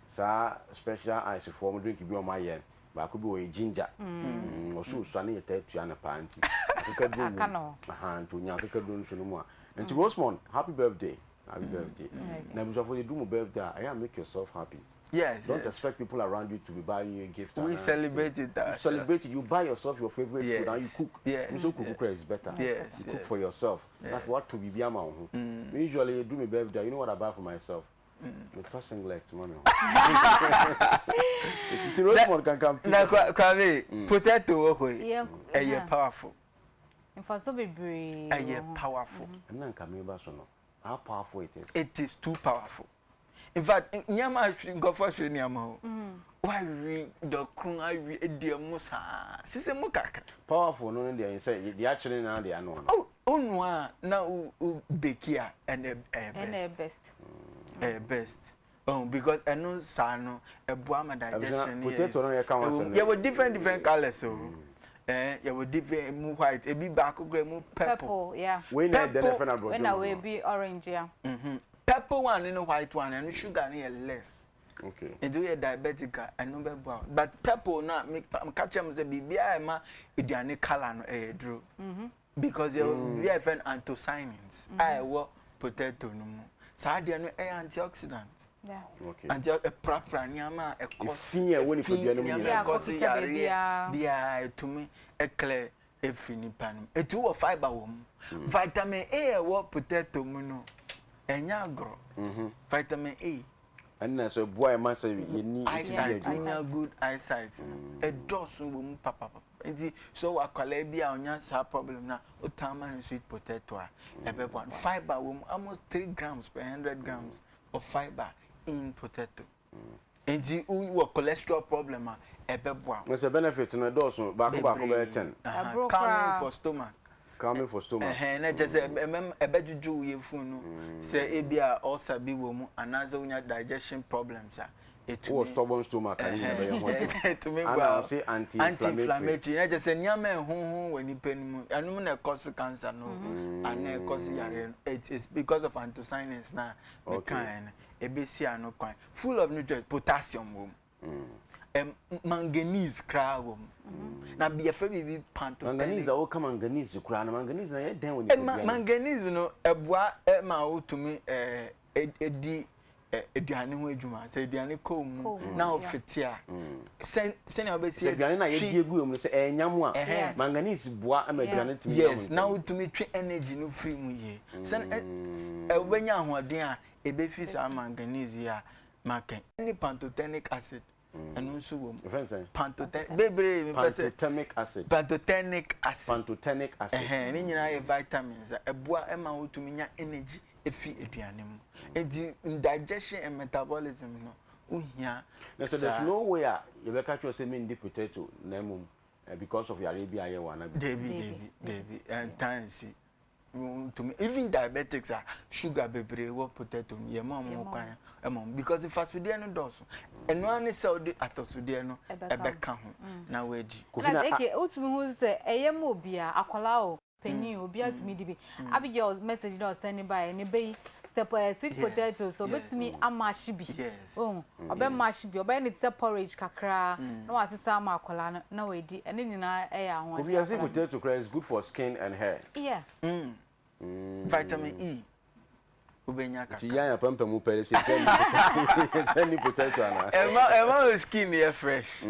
saa special ice foɔ wɔn drink bi wɔn ayɛ baako bi wɔ yɛ ginger. Ɔso osua ne yɛ taa tua no paa nti akekaduro wom. Nti onya akekaduro nso no mu a. Nti Rosemond happy birthday. Happy birthday. Na abusuafo yɛ du mo birthday a, ɛyɛ a make yourself happy. Yes. Don't yes. expect people around you to be buying you a gift. We celebrate it ourselves. You celebrate it. You buy yourself your favorite yes. food and you cook. Yes. You so cook yes. is better. Yes. You cook yes. for yourself. Yes. Na for what to be ama wo ho. Usually you do me birthday, you know what I buy for myself? Me tɔ singlet ma me ho. Nti Rosemond kankan Na Kwame, potato wɔ hɔ yi. Ɛyɛ powerful. Mfaso bebree. Ɛyɛ powerful. Ɛna nka me ba so no. How powerful it is. It is too powerful. In fact, nneɛma ahwere nkurɔfoɔ ahwere nneɛma o. Wawe dɔkono awe adi ɛmo saa sisi mu kakra. Powerful no ne deɛ sɛ deɛ akyere na deɛ anoa no. Oh, onua a na o o beki a ɛna ɛyɛ best. Ɛna ɛyɛ best. Ɛyɛ best. Oh, because ɛno saa no ɛboa ma digestion yɛ potato no yɛ ka wɔn asɛm. Yɛwɔ different different colours o. Eh, yɛwɔ different emu white, ebi baako kura emu purple. Purple, yeah. Wei na ɛdɛ na ɛfɛ na aborɔdwo Wei na wei bi orange, yeah. Mhm. Purple one ne white one ɛno sugar no yɛ less. Okay. Nti woyɛ diabetic a ɛno bɛboa wo. But purple no a meka kyerɛ mo sɛ biribiara a ɛma aduane colour no ɛyɛ duro. Because yɛwɔ biribi a yɛfrɛ no anthocyanins a ɛwɔ potato no mu. Saa adeɛ no ɛyɛ antioxidant. Okay. Anti ɛprapra nneɛma a ɛkɔ Efi a ɛwɔ nipadua no mu nneɛma nyinaa. a ɛkɔ so yareɛ biara ɛtumi ɛclear ɛfiri nipa no mu. Ɛti wɔ fibre wɔ mu. Vitamin A a ɛwɔ potato mu no ɛnyɛ agorɔ. Vitamin A. Ɛnna sɛ ɛboa yɛ ma sɛ yɛni Eyesight, wonya good eyesight no ɛdɔɔso wɔ mu papapapa. Nti sɛ ɔwɔ akwadaa bi a ɔnya saa problem no a, wotaa ma no sweet potato a, ɛbɛboa no. Fibre wɔ mu, almost 3 grams per 100 grams of fibre in potato. Nti wowɔ cholesterol problem a, ɛbɛboa wo. Sɛ benefit no ɛdɔɔso baako baako bɛyɛ 10. Ɛboro Calming koraa. for stomach. Calming for stomach. Ɛhɛn, na kyerɛ sɛ ɛbɛdwodwo wo yafunu no. Sɛ ebi a ulcer bi wɔ mu anaasɛ wonya digestion problems a, ɛtumi Wowɔ stubborn stomach a ne nyinaa bɛyɛ ho adwuma. ɛtumi Ana boa wo. ɔse anti-inflammatory. Anti-inflammatory na kyerɛ sɛ nneɛma a ɛhoho wɔ nipa no mu ɛno mu na ɛkɔ so cancer no anaa ɛkɔ so yareɛ no. It is because of anthocyanins na mekaeɛ no ɛbɛsi ano kwan. Full of nutrients, potassium wɔ mu. Manganese koraa wɔ mu. Na yɛfrɛ biribi pantotenic. Manganese a woka manganese koraa no, manganese na yɛ dɛn wɔ nipadua no mu? Manganese no ɛboa ma wotumi ɛdi aduane ho adwuma. Sɛ aduane kɔ wo mu na wofete a, sɛnea wobɛsi Sɛ aduane no a yɛdi agu mu no sɛ ɛnyam a, manganese boa ma aduane tumi nyam. Yes, na wotumi twe energy no firi mu yie. Sɛ wobɛnya ahoɔden a ɛbɛfi saa manganese yi a maka. Ne pantothenic acid ɛno nso wɔ mu. Ɛfɛn sɛn? Pantothenic bebree mepɛ sɛ. Pantothenic acid. Pantothenic acid. Pantothenic acid. Ɛhɛn, ne nyinaa yɛ vitamins a ɛboa ma wotumi nya energy efi aduane mu. Nti digestion and metabolism no wohia. Na so there's no way a yɛbɛka kyerɛ sɛ mendi potato na mmom because of yareɛ bi a yɛwɔ ana bi. Dabi, dabi, dabi, ɛntan nsi. Ntumi even diabetics a sugar bebree wɔ potato mu yɛ ma ɔmo kwan ɛma ɔmo because mfasodeɛ no dɔɔso. Ɛno ara ne sɛ ɔde atɔsodeɛ no ɛbɛka ho na wadi. Kofi na Eke wotumi hu sɛ ɛyɛ ma obiara, akwadaa o, panyin, obiara tumi di bi. Abigail message na ɔsɛn ne baeɛ ne bɛ yi. Sɛ sweet potato so obetumi amahye bi. Wohu? Ɔbɛmahye bi, ɔbɛyɛ no te sɛ porridge kakra na wasesa ama akwadaa no na wadi. Ɛno nyinaa yɛ ahoɔden. Kofi, yɛse potato koraa is good for skin and hair. Yeah. Vitamin E wobɛnya kakra. Nti yɛn apampam mu pɛ sɛ sɛ ni potato ana. Ɛma ɛma wo skin yɛ fresh.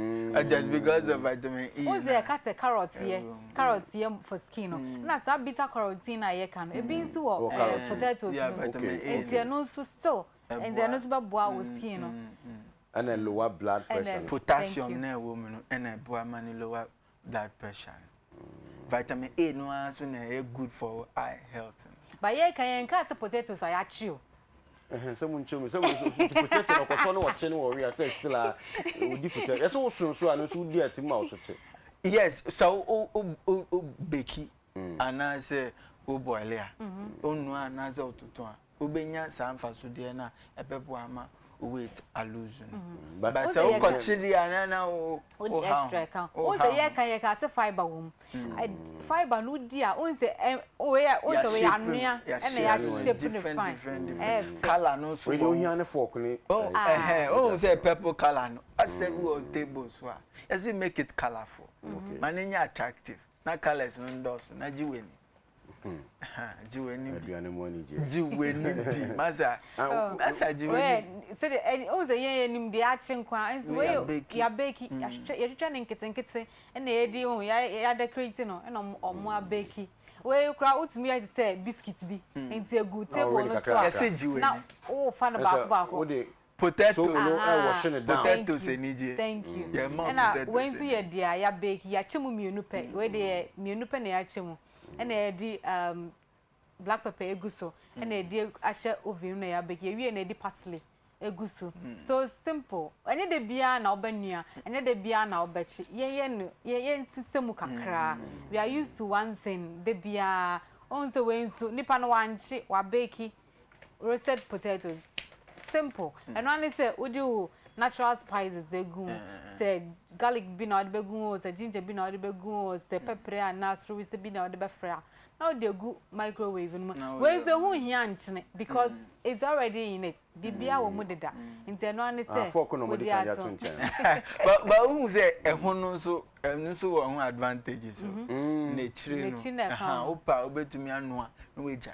Just because of vitamin E. Wo sɛ yɛka sɛ carrot yɛ carrot yɛ for skin no. Na saa beta carotene a yɛka no ebi nso wɔ potatoes no mu. Nti ɛno nso still nti ɛno nso bɛboa wo skin no. Ɛna lower blood pressure. Potassium na ɛwɔ mu no ɛna ɛboa ma ne lower blood pressure no. Vitamin A no ara nso na ɛyɛ good for eye health no. Ba yɛ ka yɛn nka sɛ potatoes a yɛakye o. Ɛhɛn sɛ mo nkyɛn mu sɛ mo nso potato na ɔkɔtɔ no wɔkye no wɔ wia sɛ still a odi potato yɛsɛ woso nso a no nso wodi a tumi ma wo so te. Yes, sɛ wo wo wo wo beki anaasɛ wo boile a, wonua anaasɛ wototo a, wobɛnya saa mfasodeɛ no a ɛbɛboa ama wo weight alose no. But sɛ wokɔkye deɛ a na na wo wo ha ho extra ka wo wo ha sɛ ho. yɛka yɛka sɛ fiber wɔ mu fiber no wodi a wohu sɛ ɛ wei a wohu sɛ wei Yɛashape no anoa ɛna yɛashape no yɛashape no different fine different ɛyɛ different fɛ. colour no nso Wei wɔ deɛ ho. ohia ne fork ne Oh ɛyi. ɛhɛn wohu sɛ purple colour no asɛ bi wɔ table so a yɛse make it colourful ma no nyɛ attractive na colours no ndɔɔso na gye w'ani. Gye w'ani bi. Aduane mu anigye. Gye w'ani bi. Masa. Masa gye w'ani bi. Sɛde ɛ o sɛ yɛn yɛnim deɛ akye nko ara nso wei yɛabeki yɛahwehwɛ yɛtwitwa ne nketenkete ɛna yɛde o yɛadecorate no ɛna ɔmo ɔmo abeki wei koraa wotumi yɛ te sɛ biscuit bi nti egu table no so a na wofa no baako baako. Potatoes potatoes anigye. Thank you. Ɛna wei nso yɛ deɛ yɛabeki yɛakyɛ mu mmienu pɛ wei deɛ mmienu pɛ na yɛakyɛ mu. Ɛna yɛde um, black pepper egu so ɛna yɛde ahyɛ oven mu na yɛabake yɛwie na yɛde parsley egu so so simple ɛnyɛ da biara na wobɛnua ɛnyɛ da biara na wobɛkye yɛyɛ no yɛnsesa mu kakra we are used to one thing da biara ohun sɛ wei nso nipa no wankye wabake roasted potatoes simple ɛno ara ne sɛ wode wo natural spices egu mu sɛ garlic bi na wode bɛgu mu o sɛ ginger bi na wode bɛgu mu o sɛ pɛprɛ anaa sorowisi bi na wode bɛfra a na wode agu microwave no mu wei nso ɛho nhia nkyene because it's already in it biribiara wɔ mu deda nti ɛno ara ne sɛ fork na wɔde wode kan de ato ato nkyɛn. But but wohu sɛ ɛho no nso ɛno nso wɔ ho advantages o. N'akyire N'akyi no na ɛka ɛha ho. wopɛ a wobɛtumi anoa na woagya.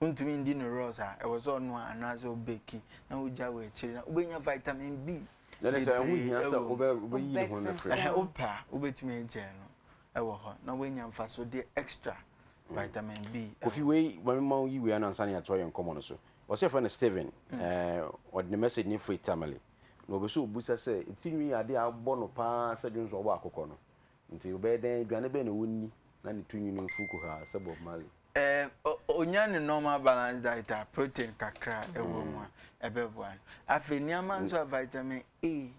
Wontumi ndi no raw saa, ɛwɔ sɛ ɔnoa anaasɛ ɔbeki na wogya wɔ akyire na wobɛnya vitamin B Ɛne sɛ ɛho bebree hia sɛ wɔ mu. wobɛ wobɛyi ne ho no afiri Ɛhɛ, wopɛ a wobɛtumi agyae no wɔ hɔ na woanya mfasodeɛ extra vitamin B. Kofi wei ma me ma wo yi wei ano ansa na yɛatoa yɛn nkɔmmɔ no so. Ɔsɛ yɛfrɛ no Steven. Ɛɛ ɔde ne message no firi Tamale. Na ɔpɛ sɛ ɔbusa sɛ ti nwi yɛ adeɛ a abɔ no paa sɛ dwonsɔ ɔbɔ akokɔ no. Nti ɔbɛyɛ dɛn aduane bɛn na ɔnni na ne ti nwi no mfu kuhaa sɛ Bob Marley. Ɛɛ onya ne normal balance diet a protein kakra ɛwɔ mu a ɛbɛboa no. Afei nneɛma nso a vitamin A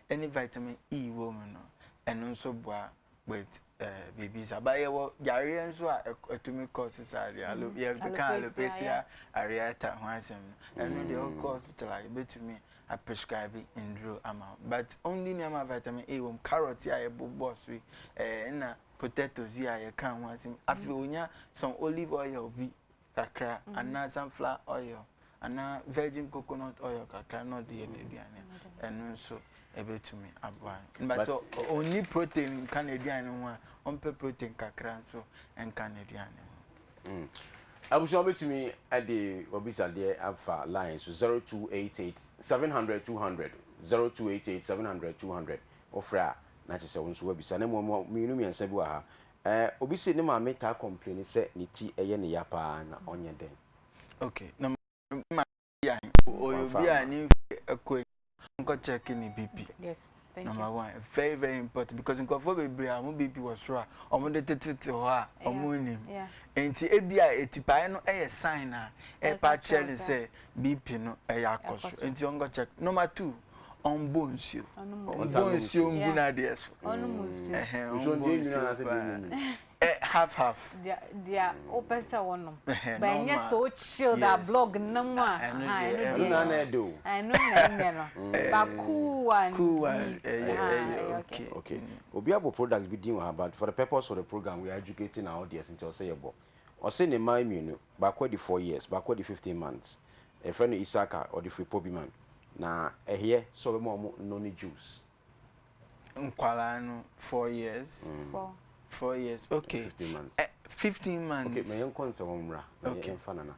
ɛne vitamin E wɔ mu no ɛno nso boa with ɛɛ biribi saa. But yɛwɔ yareɛ nso a ɛtumi cause saa deɛ alo yɛka alopecia areata ho asɛm no ɛno deɛ wokɔ hospital a yɛbɛtumi aprescribe nnuro ama wo. But only nneɛma a vitamin A wɔ mu carrot yi a yɛbobɔɔ so yi ɛɛ ɛna potatoes yi a yɛkaa ho asɛm afei onya some olive oil bi kakra mm. anaa sunflower oil anaa virgin coconut oil kakra na ɔde yɛ n'aduane ɛno nso ɛbɛtumi aboa no but sɛ ɔnni protein nka n'aduane ho a ɔmpɛ protein kakra nso nka n'aduane ho. Mm. Abusua wobɛtumi de wabisadeɛ afa line so 0288 700 200 0288 700 200 wofrɛ a na kyerɛ sɛ wo nso woabisa. Na mmom mmienu mmiɛnsa bi wɔ ha. Eh, obi se ne maame taa complaini sɛ ne ti yɛ ne ya paa na ɔnyɛ dɛn? Okay, na maame yɛ ahe? Ɔyɛ obi a ne mfe akɔ anim, ɔnkɔ check ne BP. Yes, thank Number you. one, very very important because nkurɔfoɔ bebree a wɔn BP wɔ soro a wɔde tetete hɔ a wɔn nnim. Nti ebi a etipaeɛ no yɛ sign a ɛrepa akyerɛ no sɛ BP no ɛyɛ akɔ soro. Nti ɔnkɔ check. Number two, ɔmbɔ nsuo. Ɔmbɔ nsuo ngu n'adeɛ so. Ɛhɛn, ɔmbɔ nsuo paa. Ɛ half half. Deɛ wopɛ sɛ wonom. But ɛnyɛ so chilled a blog no mu a. Ɛno deɛ ɛno na na ɛde o. Ɛno na ɛnyɛ no. But cool one. Cool one ɛyɛ ɛyɛ okay. Okay. Obi abɔ product bi din wɔ ha but for the purpose of the program we are educating our audience nti ɔsɛ yɛbɔ. Ɔsɛ ne mma mmienu, baako adi 4 years, baako adi 15 months. Yɛfrɛ no Isaka, ɔde firi Pobiman. Na ɛyɛ sɛ ɔbɛma wɔn noni juice. Nkwadaa no 4 years. 4. 4 years, okay. 15 months. 15 months. Okay, ma yɛnkɔ nsɛm wɔn mmra. Na Okay. yɛmfa Nana.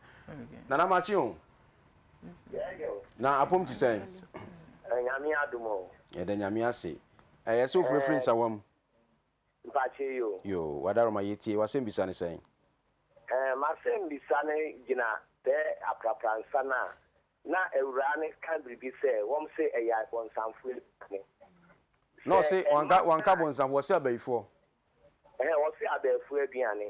Nana makye o. Na apom te sɛn? Nyame adom o. Yɛda Nyame ase. Ɛyɛ sɛ wofirifiri Nsawam? Mpakyɛ yi o. Yoo, wadaroma yɛtie. W'asɛm bisa ne sɛn? M'asɛm bisa no gyina sɛ aprapransa no a na awuraa no ka biribi sɛ wɔn se ɛyɛ abonsamfoɔ aduane. Na ɔse Sɛ wanka ɛma wanka abonsamfoɔ, ɔse abayifoɔ. Ɛhɛn, wɔse abɛɛfoɔ aduane.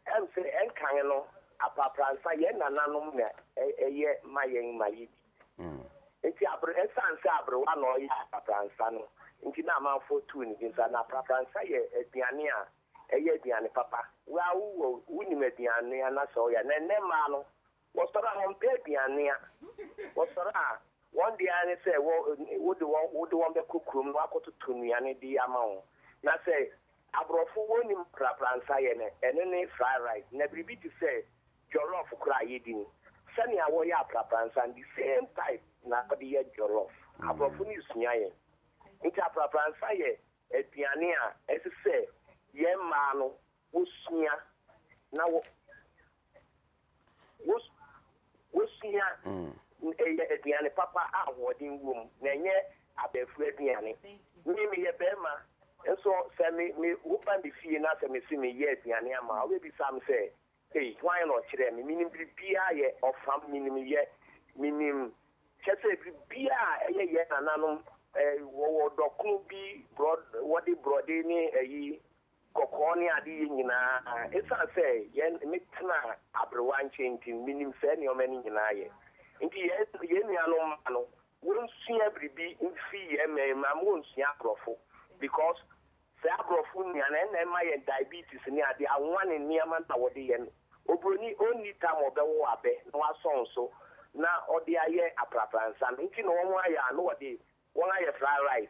Ɛm sɛ ɛnkan no aprapransa yɛn nananom na ɛyɛ ma yɛn ma yɛdi. Nti aber ɛsiane sɛ aberewa na ɔyɛ aprapransa no nti na amanfoɔ tuu ne din saa. Na aprapransa yɛ aduane a ɛyɛ aduane papa. Wo ara wowɔ wonim aduane na sɛ ɔyɛ a. Na ɛnnɛ mmaa no wɔsɔre a wɔmpɛ aduane a. Wɔsɔre a wɔn deɛ ara ne sɛ wɔ wode wɔn wode wɔn bɛkɔ kurom na wɔakɔtoto nnuane de ama wɔn. Na sɛ aborɔfo wɔnnim aprapransa yɛ no ɛno ne fried rice. Na biribi te sɛ Jollof koraa a yɛdi no, sɛnea wɔyɛ aprapransa no, the same type na wɔde yɛ jollof. Aborɔfo no resua yɛn. Nti aprapransa yɛ aduane a ɛsɛ sɛ yɛn mmaa no wɔsua na wɔ wɔ wɔsua. Ɛyɛ aduane papa a ahoɔden wom na ɛnyɛ abɛɛfo aduane. Me meyɛ barima nso sɛ me me woba me fie na sɛ mese meyɛ aduane ama wo a, wobɛbisa me sɛ Ei, hwan na ɔkyerɛɛ me? Menim biribiara yɛ, ɔfam, menim yɛ, menim, kyerɛ sɛ biribiara a ɛyɛ yɛn nananom, eh, wɔwɔ dɔkono bi, borɔ, wɔde borɔde ne ayi, kɔkɔɔ ne ade yɛ nyinaa. Esiane sɛ yɛn, metenaa aberewa nkyɛn nti, menim saa nneɛma no nyinaa yɛ. Nti yɛn, yɛn nuanom mma no, wɔnsua biribi mfi yɛn mmarima mu, wɔnsua aborɔfo, because Saa aborɔfo nnuan no ɛna ɛma yɛn diabetes ne adeɛ, anwa ne nneɛma no a wɔde yɛ no. Oburoni ɔnni tam a ɔbɛwo abɛ na wasɔn so na ɔde ayɛ aprapransa no nti na wɔn ayɛ a na wɔde wɔn ayɛ fried rice,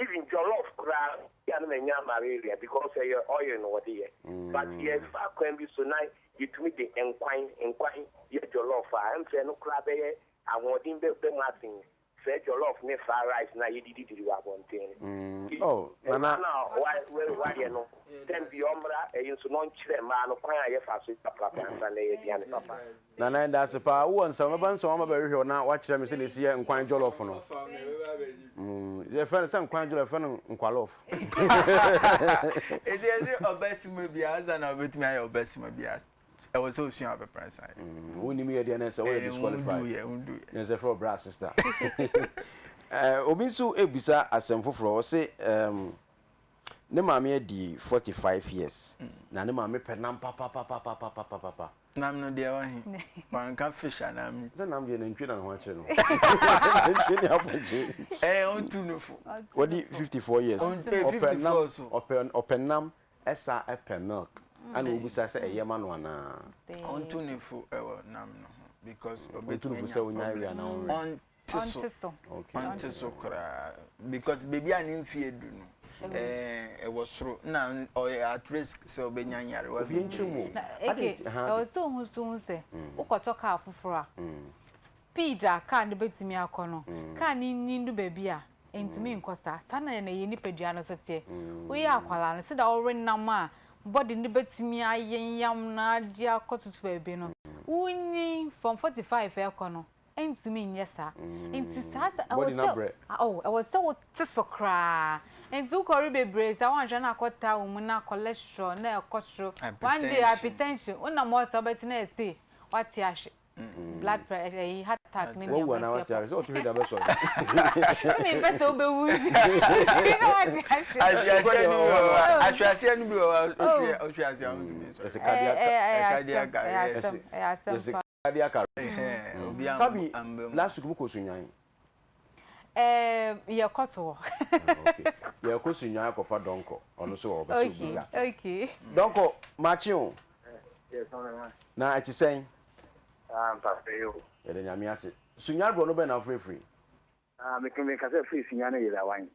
even jollof koraa bi a na manya malaria because ɛyɛ oil na wɔde yɛ. But yɛfa kwan bi so na yɛtumi de nkwan nkwan yɛ jollof a, ɛmfɛ ɛno koraa bɛyɛ ahoɔden bɛba mu asen Sɛ jollof ne fried rice na yɛdidi didi wɔ abɔnten no. Nti Oh, ɛba Nana. no a wayɛ no, tɛm bi ɔmmra ɛyi nso na ɔnkyerɛ mmaa no kwan a yɛfa so prapra ansa na ɛyɛ aduane papa. Nana yɛda ase paa. Wowɔ nsɛm mɛba nsɛm ama bɛhwehwɛ wo na wakyerɛ me sɛdeɛ ɛsi yɛ nkwan jollof no. Mm, yɛfrɛ no sɛ nkwan jollof, yɛfrɛ no nkwalɔf. Eti ɛsɛ ɔbɛsima bi ansa na ɔbɛtumi ayɛ ɔbɛsima bi a ɛwɔ sɛ osua ɔbɛpra nsa yɛ. Mm, wonim yɛ deɛ na ɛsɛ woyɛ disqualified. Wondu yɛ, wondu yɛ. Na ɛsɛ frɛ ɔbra sister. Obi nso ebisa asɛm foforɔ, ɔse um, ne maame adi 45 years mm. na ne maame pɛ nam papapapapapapa. Nam no deɛ wahe? Wanka fish anaa meat? Sɛ nam deɛ nantwie na ne ho akyere no. Nantwie ne apɔnkye. Ɛɛ ɔntu no fo. Wadi 54 years. Ɔpɛ nam, ɔpɛ ɔpɛ nam Ɛsa pɛ milk ɛna wobisa sɛ ɛyɛ ma no anaa. Ɔnto ne fo ɛwɔ nam no ho because Ɔnto ne ɔbɛtumi fo sɛ anya ɔnya awie problem. anaa ɔnwe. Ɔnte so Ɔnte so. Okay. ɔnte so koraa because baabi a ne mfeɛ du no ɛɛ ɛwɔ soro na ɔyɛ at risk sɛ ɔbɛnya nyarewa Obi nkyerɛ mu o. bebree. Na Adɛn eke nti? Aha. ɛwɔ sɛ ohu so hu sɛ wokɔtɔ kaa foforɔ a speed a kaa no bɛtumi akɔ no kaa no nyin du baabi a Ɛntumi nkɔ saa. Saa na yɛn nipadua no nso teɛ. Woyɛ akwadaa no, sɛdeɛ wowe nam a body no bɛtumi ayenyam na ade akɔtoto baabi no, wonyin from 45 rekɔ no, ɛntumi nyɛ saa. Nti saa ta ɛwɔ Body no sɛ abrɛ. oh, ɛwɔ sɛ wote so koraa. Nti wokɔwe bebree saa, woanhwɛ na akɔtaa wo mu na cholesterol na ɛkɔ soro. One day Hypertension. hypertension, wonam hɔ saa wobɛte na ɛse woate ahwe. Blood pressure, ɛyi heart attack ne Wawu nneɛma anaa nti wate ɛkɔ. ahwe sɛ ɔte hwee da bɛsɔre. Sɛ mempɛ sɛ wobɛwu nti na wate ahwe. Ahweaseɛ no bi wɔ hɔ a ahweaseɛ no bi wɔ hɔ a Oh. ɔhwe ɔhwe ase a ɔntumi nsɔre. Yɛsɛ Ɛyɛ cardiac ɛyɛ ɛyɛ Cardiac asɛm ɛyɛ arrest. asɛm ɛyɛ asɛm Yɛsɛ paa. cardiac arrest. Ɛhɛn obi Kabi amba mu. last week mo kɔ Sunyani. Ɛɛm yɛkɔ to hɔ. Ah, okay. Yɛkɔ Sunyani akɔfa Dɔnkɔ. Ɔno nso ɔpɛ sɛ Okay obisa. okay. Dɔnkɔ makye o. Yes, ɔno Na ɛte sɛn? Ah, mpakyɛ yi o. Yɛda Nyame ase. Sunyani borɔ no bɛn na wofrɛfiri? Ah, me me kasa firi Sunyani Yerawan.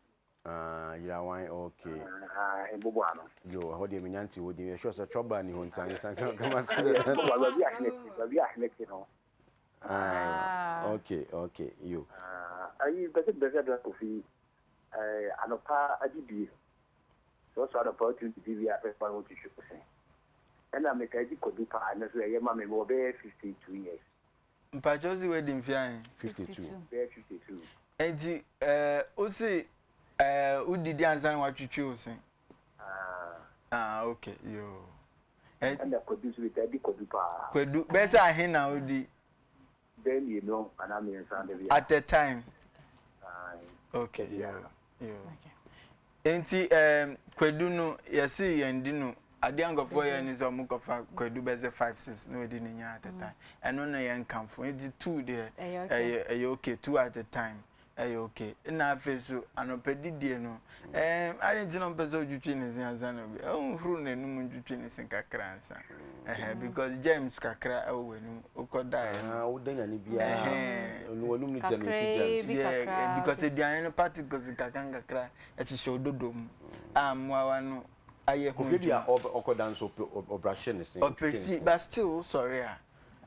Ah, Yerawan, okay. Ah, Ebobo ano. Yo, ɛhɔ deɛ menya nte hɔ din. Yɛ sure sɛ trɔba ni hɔ nti ansa kama te. Baabi a ahene te, baabi a ahene te no. Ah, okay, okay, yo. Ah, ayi mpɛ sɛ mbɛsɛ dɔ kofi eh, anɔpa adidie. Sɛ ɔsɔ anɔpa wotumi didi wie a pɛ sɛ wotwitwi wo se. Ɛna metaa di kwadu paa, ɛno nso ɛyɛ ma me, mewɔ bɛyɛ 52 years. Mpakyɛ wose wadi mfe ahe? 52. Bɛyɛ 52. Enti eh, wose eh, wodidi ansa na watwitwi wo se? Ah. Ah, okay, yoo. Ɛna kwadu nso metaa di kwadu paa. Kwadu, bɛyɛ sɛ ahe na wodi? Bɛyɛ mmienu anaa mmiɛnsa da biara. At a time? Aye. Okay, yoo, yoo. Enti ɛɛm kwadu no yɛse yɛn di no adeɛ a nkurɔfoɔ yɛ ne sɛ wɔn kɔfa kwadu bɛsɛ 5 6 na wɔdi ne nyinaa at a time ɛno na yɛn kamfo enti two deɛ ɛyɛ ɛyɛ okay two at a time ɛyɛ okay ɛna afei so anɔpa didie no ɛɛm adi nti na ɔmpɛ sɛ ɔtwitwi ne se ansa na obi ɔnhuru n'anum ntwitwi ne se kakra ansa ɛhɛn because germs kakra ɛwɔ w'anum wokɔ daeɛ no. Ah, woda nyane biara no w'anum no generate germs. Yeah, because aduane no particles nkakra nkakra ɛhyehyɛ wo dodo mu a mmoawa no ayɛ ho Kofi bi a adwuma. ɔkɔda nso ɔbrahye ne se. Ɔpɛ si but still wosɔre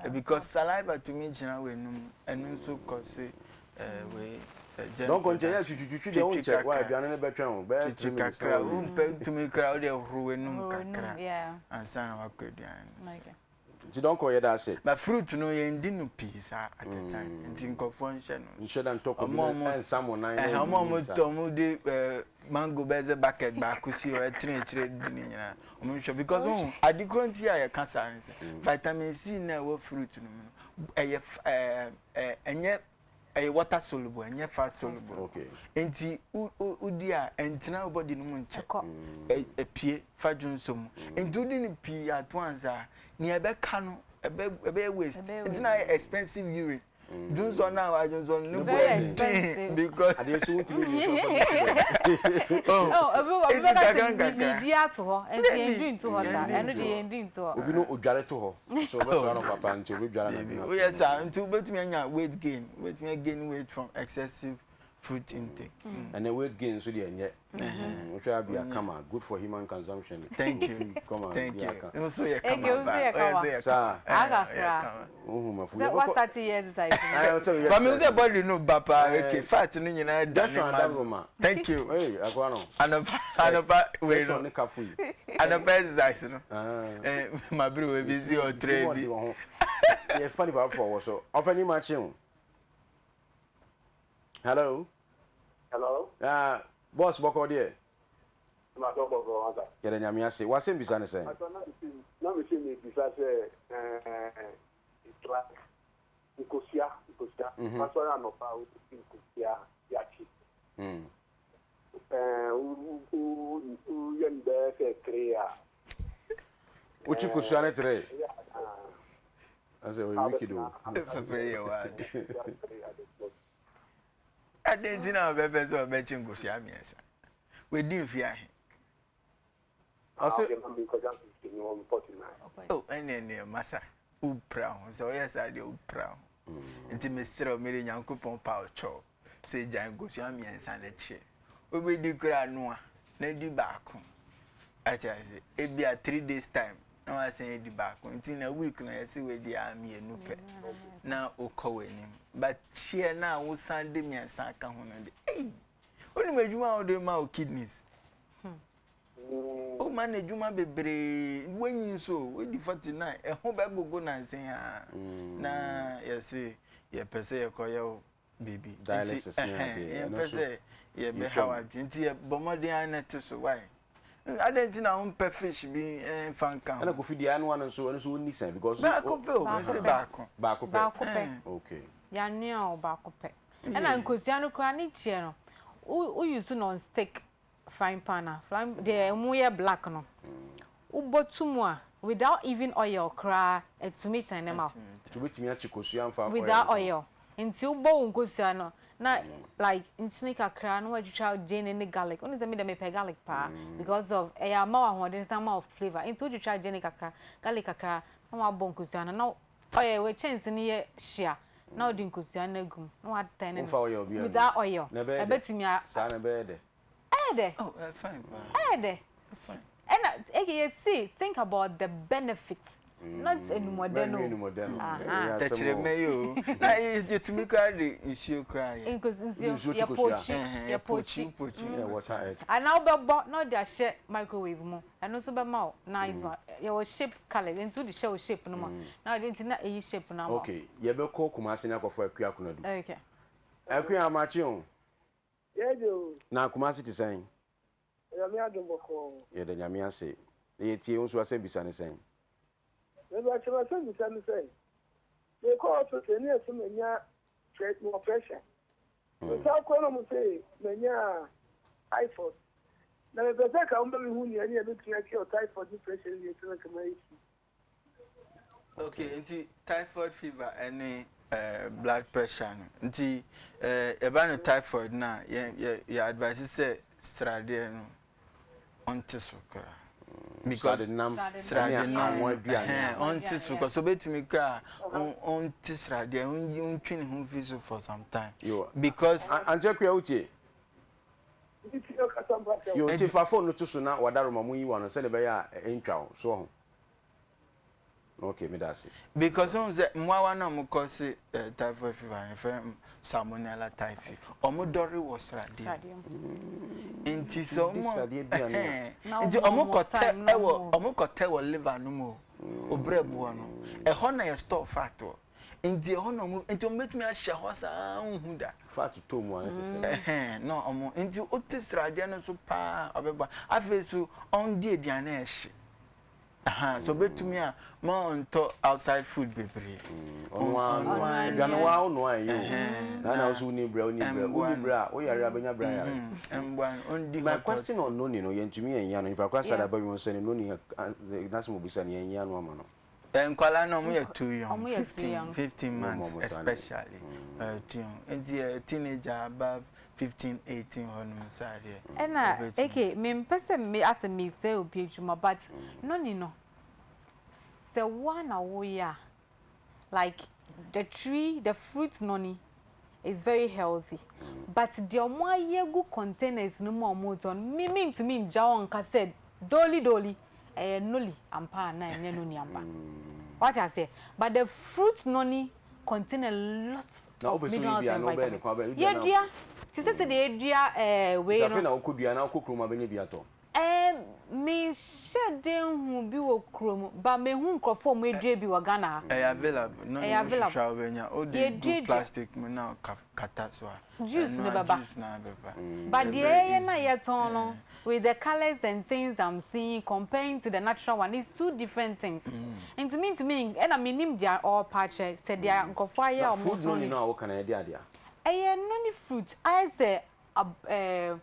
a because saliva tumi gyina w'anum ɛno nso kɔse eh, wei eh, germ Dɔnkɔ nkyɛ yɛ production. twitwitwi deɛ Twitwi wonkyɛ wa kakra. aduane no bɛtwɛn wo bɛyɛ Twitwi 3 minutes na kakra wawie. wompɛ tumi koraa wode horo w'anum Horo w'anum, kakra yeah. ansa na wakɔ aduane no so. Okay. Nti dɔnkɔ yɛda ase. But fruit no yɛn di no pii saa at a time nti nkurɔfoɔ nhyɛ no nso. Nhyɛ da ntɔ kodu Ɔmo a na ɔmo ɛnsa mo nan na ɛhɛn ɔmo a ɛnni ɔmo saa. tɔ ɔmo de ɛɛ mango bɛyɛ sɛ bucket baako si hɔ ɛtena akyire di ne nyinaa ɔmo nhwɛ because ohun ade koro nti a yɛka saa ne sɛ vitamin C na ɛwɔ fruit no mu no ɛyɛ ɛɛ ɛɛ ɛnyɛ ɛyɛ water soluble ɛnyɛ fat soluble Okay. nti wodi a ɛntena wo body no mu nkyɛ Ɛkɔ. ɛpie fa dwonsɔ mu nti wodi no pii at once a nea ɛbɛka no ɛbɛ ɛbɛyɛ waste Ɛbɛyɛ nti na ayɛ expensive urine dwonsɔ no a wadwonsɔ no ne bo Very ɛden expensive. because Adeɛ so wontumi nyi nsuo mfa bi si baabi. oh Oh, obi obi nti bɛka kakra sɛ nkakra medi ato hɔ nti Dabi, yɛndi nto hɔ saa yɛndi ɛno nto deɛ hɔ. yɛndi nto hɔ. Obi no odware to hɔ. So wobɛsɔre anɔpa paa nti obɛdware anadwo Dabi, no woyɛ ato saa hɔ. nti wobɛtumi anya weight gain wobɛtumi again weight from excessive fruit intake. Ɛnɛ weight gain nso deɛ ɛnyɛ. Wohwɛ a bia kama good for human consumption. Thank you. Kama Thank bia you. ka. Nso yɛ Eke, kama nso ba. yɛ Ɔyɛ kama. nso yɛ Saa. kama. Eh, Aka ɔyɛ koraa. kama. Wohu mafu. Sɛ Yɛbɛkɔ wasate yɛ exercise no. Ayɛ sɛ woyɛ But me exercise. sɛ body no ba paa. Eh, Okay, fat no nyinaa da ne Joshua ma. Adaroma. Thank you. Hey, akoa no. Anɔpa anɔpa wei Joshua no. ne kafo yi. Anɔpa exercise no. Ah. Eh, mabere wɔ ebi si ɔtrɛ bi. Wɔ ho. Yɛfa nipa foforɔ wɔ so. Ɔpɛni ma kye o. Hello. Hello? Ah, boss bɔkɔ deɛ. Matɔ bɔkɔ wasa. Yɛda Nyame ase. W'asɛm bisa ne sɛn? Atɔ na me si me bisa sɛ ɛɛ it's like nkosua nkosua. Masɔre anɔpa a wodi nkosua yakye. Ɛɛ wo wo wo yɛ no bɛyɛ sɛ three a. Wokyi kosua ne three? Ɛsɛ ɔyɛ wicked o. Papa yɛ wade. Adɛn nti na ɔbɛpɛ sɛ ɔbɛkye nkosua mmiɛnsa? Wadi mfe ahe? Ɔse. Oh, ɛneɛ neɛ masa, wopira ho. Sɛ woyɛ saa deɛ wopira ho. Nti mesrɛ wo, mede Nyankopɔn pa wo kyɛw sɛ gyae nkosua mmiɛnsa no kye. Wobɛdi koraa noa na di baako. Ate ase? Ebia 3 days time na wasan adi baako. Nti na week no yɛse wadi a mmienu pɛ na wokɔ w'anim. But kyeɛ no a wosan de mmiɛnsa aka ho no de, ei! Wonim adwuma a wode ma wo kidneys? Woma no adwuma bebree. Woanyi nso o, wodi 49, ɛho bɛgogo nansa yi ara. Na yɛse yɛpɛ sɛ yɛkɔyɛ wo biribi. Nti Dialysis ne ɛhɛn, adeɛ, ɛno yɛmpɛ nso sɛ yɛbɛhaw yɛtwam. adwene. Nti yɛ bɔ mmɔden ara na ɛto so. Why? Adɛn nti na wompɛ fish bi mfa nka Ɛna ho? Kofi deɛ anoa no nso, ɛno nso wonni sɛn because Baako pɛ o, Baako mese pɛ. baako. Baako pɛ. Baako pɛ. Okay. Yɛanoa o, baako pɛ. Ɛna nkosua no koraa ne kyeɛ no, wo use non stick frying pan a, frying deɛ ɛmu yɛ black no, wobɔ to mu a, without even oil koraa, ɛtumi turn ma wo. Nti wobɛtumi akye kosua amfa oil Without nka ho? oil. Nti wobɔ wo nkosua no, na like nkyene kakra na woatwitwa gyeene ne garlic. Wonim sɛ me deɛ mepɛ garlic paa because of ɛyɛ ama wo ahoɔden san ma wo flavour. Nti wotwitwa gyeene kakra, garlic kakra na woabɔ nkosua no na oil wei kyɛnse no yɛ hye a na wode nkosua no agu mu na woatɛne no Womfa oil biara ngu mu? without oil. Na ɛbɛyɛ dɛ? Ɛbɛtumi a. Saa na ɛbɛyɛ dɛ? Ɛyɛ dɛ. Oh, ɛyɛ fine paa. Ɛyɛ dɛ. Ɛyɛ fine. Ɛna eke yɛsi think about the benefit. Not enumɔdɛ no o. Ahaa. Tɛkyerɛma yi o. Na yɛtumi koraa de nsuo koraa yɛ. Nsuo, yɛ pookyi, yɛ pookyi. Anaa wobɛbɔ na wode ahyɛ microwave mu. Ɛno nso bɛma wo nice one. Yɛwɔ shape colours nti wode hyɛ wo shape no mu a na wode nti na ɛyi shape no ama wo. Okay, yɛbɛkɔ Kumasi na akɔfa Akua Konadu. Okay. Akua, makye o. Yɛgye o. Na Kumasi te sɛn? Nyame adom bɔkɔɔ. Yɛda Nyame ase. Na yɛtie wo nso asɛmbisa ne sɛn? Mepakyɛ m'asɛmbisa ne sɛ, mekɔ hospital ne yɛse manya mewɔ pressure. Mesan kɔ na ɔmo se manya typhoid. Na mepɛ sɛ ka ɔmo ma mehu nea ne yɛbɛtumi a cure typhoid ne pressure ne deɛ ɛti na nka mayɛ free. Okay, nti typhoid fever ɛne eh, blood pressure no. Nti eh, yɛba no typhoid no a, yɛ, yɛ, yɛ advice sɛ sradeɛ no ɔnte so koraa. Because srade nam ɛhɛn ɔnte so because obetumi koraa ɔnte sradeɛ ɔntwe ne ho mfiri so for some time. Because. Auntie Akua wotie? Yo, nti fa phone no to so na wadaroma mu yi wa no sɛdeɛ ɛbɛyɛ a ɛntwa wo so ɔho. Okay, meda ase. Because ohun sɛ mmoawa no a wɔn kɔ se eh, typhoid fever no yɛfrɛ no salmonella typhi. Wɔn dɔre wɔ sradeɛ mu. Nti sɛ wɔn ɛhɛn nti wɔn kɔtɛ ɛwɔ wɔn kɔtɛ wɔ liver no mu o, obrɛboɔ no. Ɛhɔ na yɛ store fat wɔ. Nti ɛhɔ na wɔn nti wɔn betumi ahyɛ hɔ saa nhu da. Fat tɔ mu a ɛte sɛ. Ɛhɛn na wɔn nti wote sradeɛ no so paa ɔbɛba. Afei so ɔndi aduane a ɛhye. Ahaa sɛ ɔbɛtumi a ma ɔntɔ outside food bebree. Ɔno ara aduane wa ɔno a ɛyɛ o. Na na ɔso wonni brɛ wonni brɛ wonni brɛ a woyare a bɛnya brɛ ayare. Mboa no ɔndi My question on noni no yɛntumi yɛn no nipa kora sada ba mi sɛ ne noni n'asɛm obisa no yɛn yɛ ano ama no. Nkwadaa no wɔn yɛ too young 15 15 months especially too young nti teenager above 15 18 hɔ nom saa deɛ. Ɛna AK mempɛ sɛ me asɛ mesɛe obi adwuma but noni no sɛ woa na woyɛ a like the tree the fruit noni is very healthy but deɛ ɔmo ayɛ agu containers no mu a ɔmo retɔn no me mentumi ngya hɔ nka sɛ doli doli ɛyɛ noli ampa anaa ɛnyɛ noni ampa wate aseɛ but the fruit noni contain a lot Na of wopɛ sɛ woyɛ minerals bi a and na wobɛyɛ ne vitamins kwan bɛn? Wodua na yɛdua te sɛ sɛdeɛ yɛdua ɛɛ wei Nti afei no na wokɔ dua anaa wokɔ kurom a bɛnya bi atɔ? Ɛɛ menhyɛ da nhu bi wɔ kurom but mehu nkurɔfoɔ a wɔadua bi wɔ Ghana ha. Ɛyɛ available na Ɛyɛ ɔno available. wohwehwɛ a wobɛnya. Wode gu Yɛduadua. plastic mu na kata so a, Juice ɛno no a bɛba. juice no ara bɛba. But Ɛyɛ deɛ very yɛyɛ no a easy. yɛtɔn no with the colours and things I'm seeing comparing to the natural one it's two different things. Nti mentumi ɛna mennim deɛ ɔrepa akyerɛ sɛ deɛ nkurɔfoɔ ayɛ Na a fruit wɔtɔn noni no. no a woka no ɛyɛ deɛ adeɛ a? Ɛyɛ noni fruit ayɛ sɛ ab ɛɛ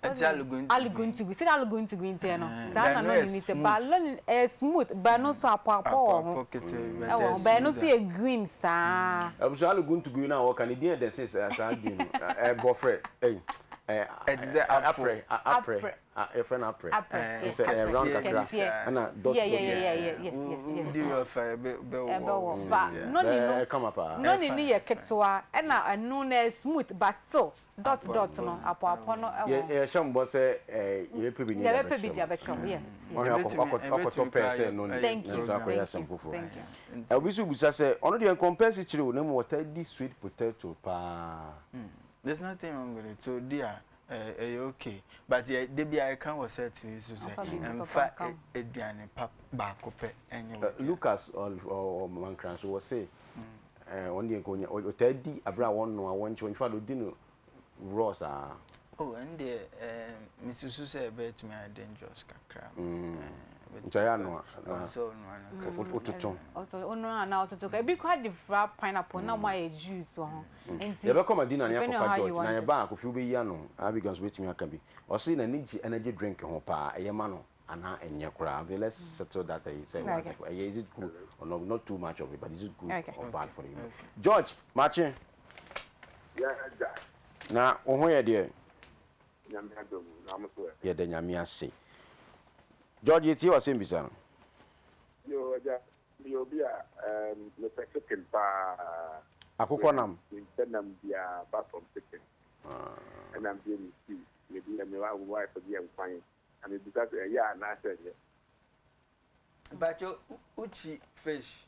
Ɛte aluguntugui. Aluguntugui sɛdeɛ aluguntugui teɛ no saa na Ɛno noni yɛ no teɛ smooth. but noni ɛyɛ smooth but ɛno nso apɔapɔ wɔ ho Apɔapɔ ketewa bi but ɛwɔ ɛyɛ ho but ɛno smooth nso a. yɛ green saa. Abusua aluguntugui no a wɔka no din yɛ dɛn sen saa saa din no ɛbɔfrɛ ɛyi ɛ Ɛte sɛ apple. aprɛ aprɛ yɛfrɛ no aprɛ Aprɛ sɛ ɛyɛ round Kɛseɛ kakra bi saa. ɛna dot dot Yeah yeah yeah yeah yeah yes yes yes. Wodi rough a ɛbɛwɔ Ɛbɛwɔ wo but sisi a. noni no Ɛkama paa. noni no yɛ ketewa ɛna ɛno no ɛyɛ smooth but still dot dot no apɔapɔ no ɛwɔ Yɛ yɛhyɛ mo bɔ sɛ ɛɛ yɛbɛpɛ bi ne yɛde yɛbɛpɛ bi de abɛkyerɛ abɛkyerɛ mo yes mo. yes. Ɔhwɛ akɔ akɔ akɔtɔ pɛɛ sɛ noni Thank na you nso akɔyɛ thank asɛm you foforɔ. thank you. Obi nso bisa sɛ ɔno deɛ nkɔmpɛ asikyire o na mmom ɔtaa di sweet potato paa. There's nothing wrong with it. So dear, ɛyɛ okay but yɛ de bi a yɛka wɔ set yi so sɛ Ɔmfa biribi papa mfa nka ho. aduane pa baako pɛ ɛnyɛ wɔ aduane. Lucas ɔmankra nso wɔ se ɔno deɛ nka ɔnya ɔtaa di abere a wɔnnoa wɔnkye in fact ɔdi no raw saa. Oh ɛno deɛ ɛɛ mesusu sɛ ɛbɛtumi ayɛ dangerous kakra. Nti ayɛ anoa na sɛ ɔnoa no kakra. Wototo. Ɔnoa anaa ɔtoto kakra. Ebi koraa de fra pineapple na wɔayɛ juice wɔ ho. Nti Yɛbɛkɔ Madina ne depending on akɔfa how you George na want it. yɛba a Kofi wobɛyi ano. Abigail nso bɛtumi aka bi. Ɔse n'ani gye energy drink ho paa. Ɛyɛ ma no anaa ɛnyɛ koraa? Okay, let's settle that ayi sɛ once Okay. ɛyɛ is it good or not, not too much of it but is it good Okay. or bad for the human. George, makye. Yeah, agya. Na wo ho yɛ deɛ? Nyame adom, na mo so ɛ? Yɛda Nyame ase. George, yɛtie w'asɛmbisa no. Yo, agya, meyɛ obi a um, mepɛ chicken paa. Akokɔ nam? Mempɛ nam biara apart from chicken. Ɛna meyɛ me stew, mede yɛ me wife de yɛ nkwan. Na mebisa sɛ ɛyɛ anaasɛ ɛnyɛ? Mpakyɛw wo kyi fish?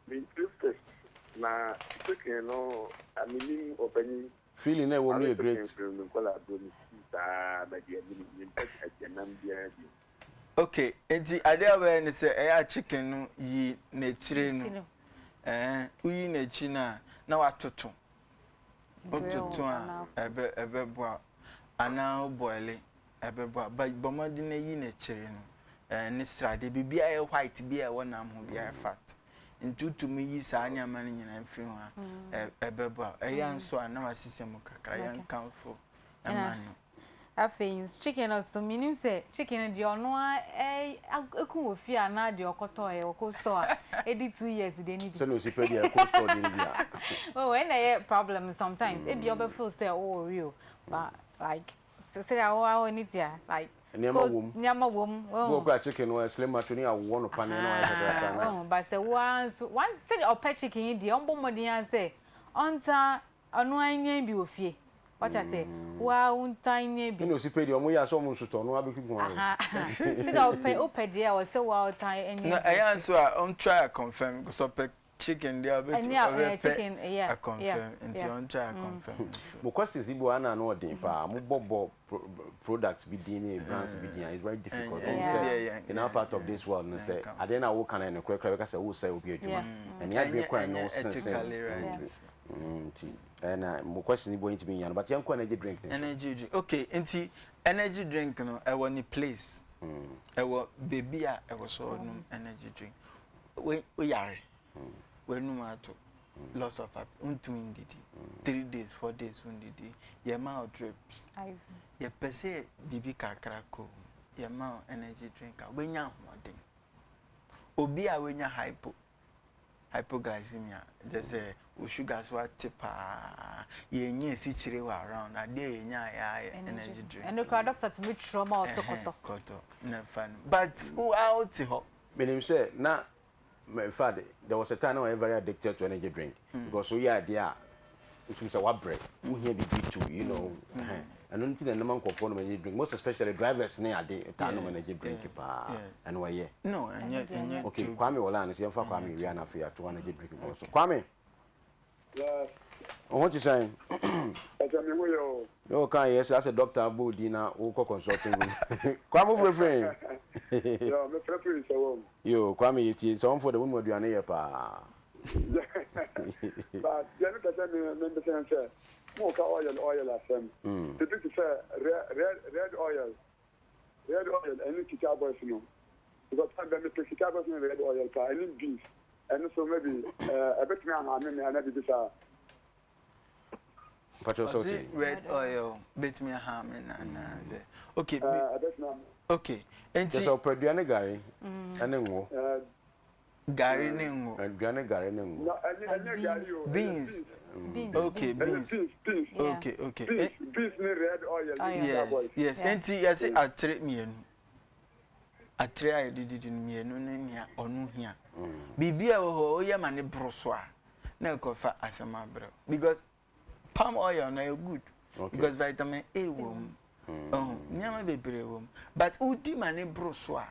Me nkyi fish na chicken no me nim ɔpanyin. Feeling na ɛwɔ mu no Mawe yɛ chicken great. firi me nkwadaa berɛ mu sukuu saa but deɛ me nim me mpɛ ɛnam biara bio. Ok nti adeɛ a wobɛyɛ ne sɛ ɛyɛ a chicken no yi n'akyire no ɛɛ woyi n'akyi no a na watoto wototo a ɛbɛ ɛbɛboa anaa wo boile ɛbɛboa but bɔ mmɔden na yi n'akyire no ɛɛ ne sradeɛ biribiara ɛyɛ white bi a ɛwɔ nam ho biara fat nti wotumi yi saa nneɛma no nyinaa firi ho a ɛbɛboa ɛyɛ nso a na wasesa mu kakra yɛnkamfo ɛma no. Afei nso chicken no nso menim sɛ chicken no deɛ ɔno ara ɛku wɔ fie anaa deɛ ɔkɔtɔɛ wɔ cold store a ɛdi 2 years deɛ no bi. Sɛnea osi pɛ deɛ cold store deɛ no bi a. Oh, ɛna ɛyɛ problem sometimes. Ebi ɔbɛ feel sɛ ɔwɔ real but like sɛ awɔ awɔ ne tia like. Nneɛma wom. Nneɛma wom. Bi wɔ kora chicken no slim macho ne awɔ no pane na wayɛ kakra na. Oh, but sɛ wo ara nso one sɛ ɔpɛ chicken yi deɛ ɔmbɔ mmɔden ara sɛ ɔnta ɔno ara nyɛ bi wɔ fie. Wata sɛ wa wontan nyɛ bi. Ɛna osi pɛ deɛ ɔmo yɛ asɛ ɔmo nsotɔ ɔno abɛhwi gu ayɛ. Sɛ ɔpɛ wopɛ deɛ a ɔsɛ wa ɔtan nyɛ bi. Na ɛyɛ nso a ɔn try a confirm because ɔpɛ chicken deɛ ɔbɛti ɔbɛpɛ a confirm nti ɔn try a confirm nso. Mo questions bi wɔ ana ano ɔden paa mo bɔ bɔ products bi din ne brands bi din a it's very difficult. Ɔmo sɛ in our part of this world no sɛ adeɛ na awo kan no korakora bɛka sɛ wo sɛ obi adwuma ɛne adwene kwan no sensɛn nti ɛna mo question bi wɔ ntumi nya no but yɛn kɔ energy drink ne so. Energy drink okay nti energy drink no ɛwɔ ne place ɛwɔ beebi a ɛwɔ so ɔnum energy drink we oyare w'anum ato loss of appetite ntumi ndidi 3 days 4 days ndidi yɛ ma o drips yɛpɛ sɛ biribi kakra kɔ mu yɛ ma o energy drink a wobɛnya ahoɔden obi a wanya hypoglycemia kyerɛ sɛ wo sugar so ate paa yɛnyɛ esikyire wɔ around adeɛ a yɛnya a yɛayɛ energy drink. Ɛno kora doctor tumi twerɛ ma ɔsɛ kɔtɔ. Kɔtɔ na fa no but wo a wote hɔ. Menim sɛ na in fact there was a time na I was very addicted to energy drink because so yɛ adeɛ a wotumi sɛ wabrɛ wohia biribi to ɛno nti na ɛnam nkurɔfoɔ nom energy drink, most especially drivers ne ade taa nom energy drink paa. Ɛno ɛyɛ no ɛnyɛ ɛnyɛ okay. Kwame wɔ line so yɛmfa Kwame wia na afei ato energy drink nkɔmɔ so. Kwame, wo ho te sɛn? Ɛsɛ mi ho yɛ o. Ne wo kan yɛ sɛ asɛ doctor abɔ odi na wokɔ consulting room. Kwame, wofrɛfrɛ? Yɔ, me frɛfrɛ sɛ wɔm. Yo Kwame, yɛtie sɛ wɔmfo de wo mu aduane yɛ paa. But deɛ mepɛ sɛ me mebisa ne sɛ mo ka oil oil asɛm ebi te sɛ red oil, red oil ɛne Kita Boys no because time bɛ mepɛ Kita Boys ne red oil paa ɛne beans ɛno so maybe ɛbɛtumi ahame me anaa biribi saa. Mpakyɛw sɛ ɔsi wote red oil betumi ahame na anaasɛ okay bi ɛbɛtumi ahame. Okay kyɛ nti sɛ ɔpɛ aduane gari ɛne ngo. Gari ne ngo. Aduane gari ne ngo. No, ɛnyɛ gari o, ɛyɛ beans. Beans. Okay. Ɛyɛ beans. Beans. Okay. Beans ne red oil ne Oil. Kita Boys. Yes, nti yɛsi atere mmienu, atere a yɛde didi no mmienu ne nea ɔno hia biribi a ɛwɔ hɔ oyɛ ma ne boro so a na ɛkɔfa asɛm abrɛ because palm oil no ɛyɛ good because vitamin A wɔ mu ɔho nneɛma bebree wɔ mu but wodi ma ne boro so a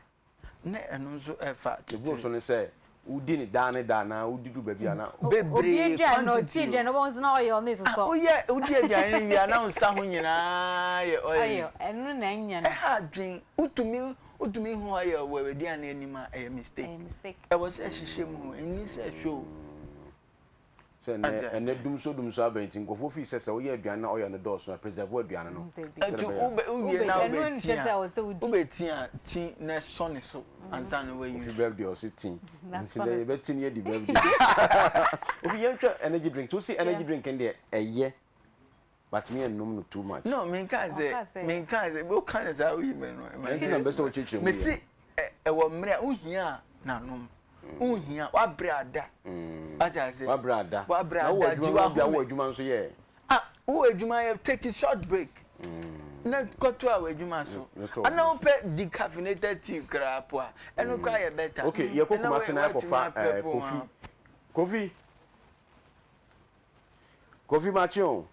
na ɛno nso ɛfa Eburo so tete ne sɛ wodi ne daa ne daa na wodi du baabi a na Obi bebree aduane no quantity ɔti aduane no wɔn nso na oil ne ah sosɔ. Woyɛ wodi aduane no wie a na wo nsa ho nyinaa yɛ oily. Oil ɛno na ɛnyɛ no. Ɛha adwen wotumi hu oil wɔ aduane anim a ɛyɛ mistake. Ɛyɛ mistake. Ɛwɔ sɛ ɛhyehyɛ mu ɛni sɛ ɛhwɛ o. Sɛ ɛnɛ Ate ɛnɛ dumso dumso aba nti nkurɔfoɔ fii sɛ woyɛ aduane na ɔyɛ no dɔɔso a preserve aduane no. Dabi. Sɛdeɛ Nti ɛbɛyɛ a wobe wowie na Wobɛ ɛno wobɛti nkyɛ sɛ a ɛwɔ sɛ wodi. Wobɛti a ti na ɛsɔ ne so ansa na Ofi wayi. birthday ɔse ti Na nti sɔ dɛ ne so. yɛbɛti ne yɛdi birthday. Ofi yɛntwɛ energy drink so wosi energy drink no deɛ ɛyɛ but me ɛnnom no too much. No, menka sɛ Ɔka sɛ- menka sɛ woka ne saa woyi me no. Ɛnti na mbɛ sɛ wokyerɛkyerɛ mu mesi yɛ. Ɛwɔ mmerɛ a wohia a nanom wohia wabrɛ ada ate ase. Wabrɛ ada. Wabrɛ Na wowɔ ada gye adwuma mu bia wahome. wowɔ adwuma nso yɛ. Ah, wowɔ adwuma yɛ, take a short break na kɔto a wɔ adwuma so Ne tɔ ana wopɛ decaffeinated tea koraa po a ɛno koraa yɛ better. Okay, yɛkɔ Ɛna Kumasi na woatumi yɛkɔfa apɛ po Kofi ho. Kofi makye o.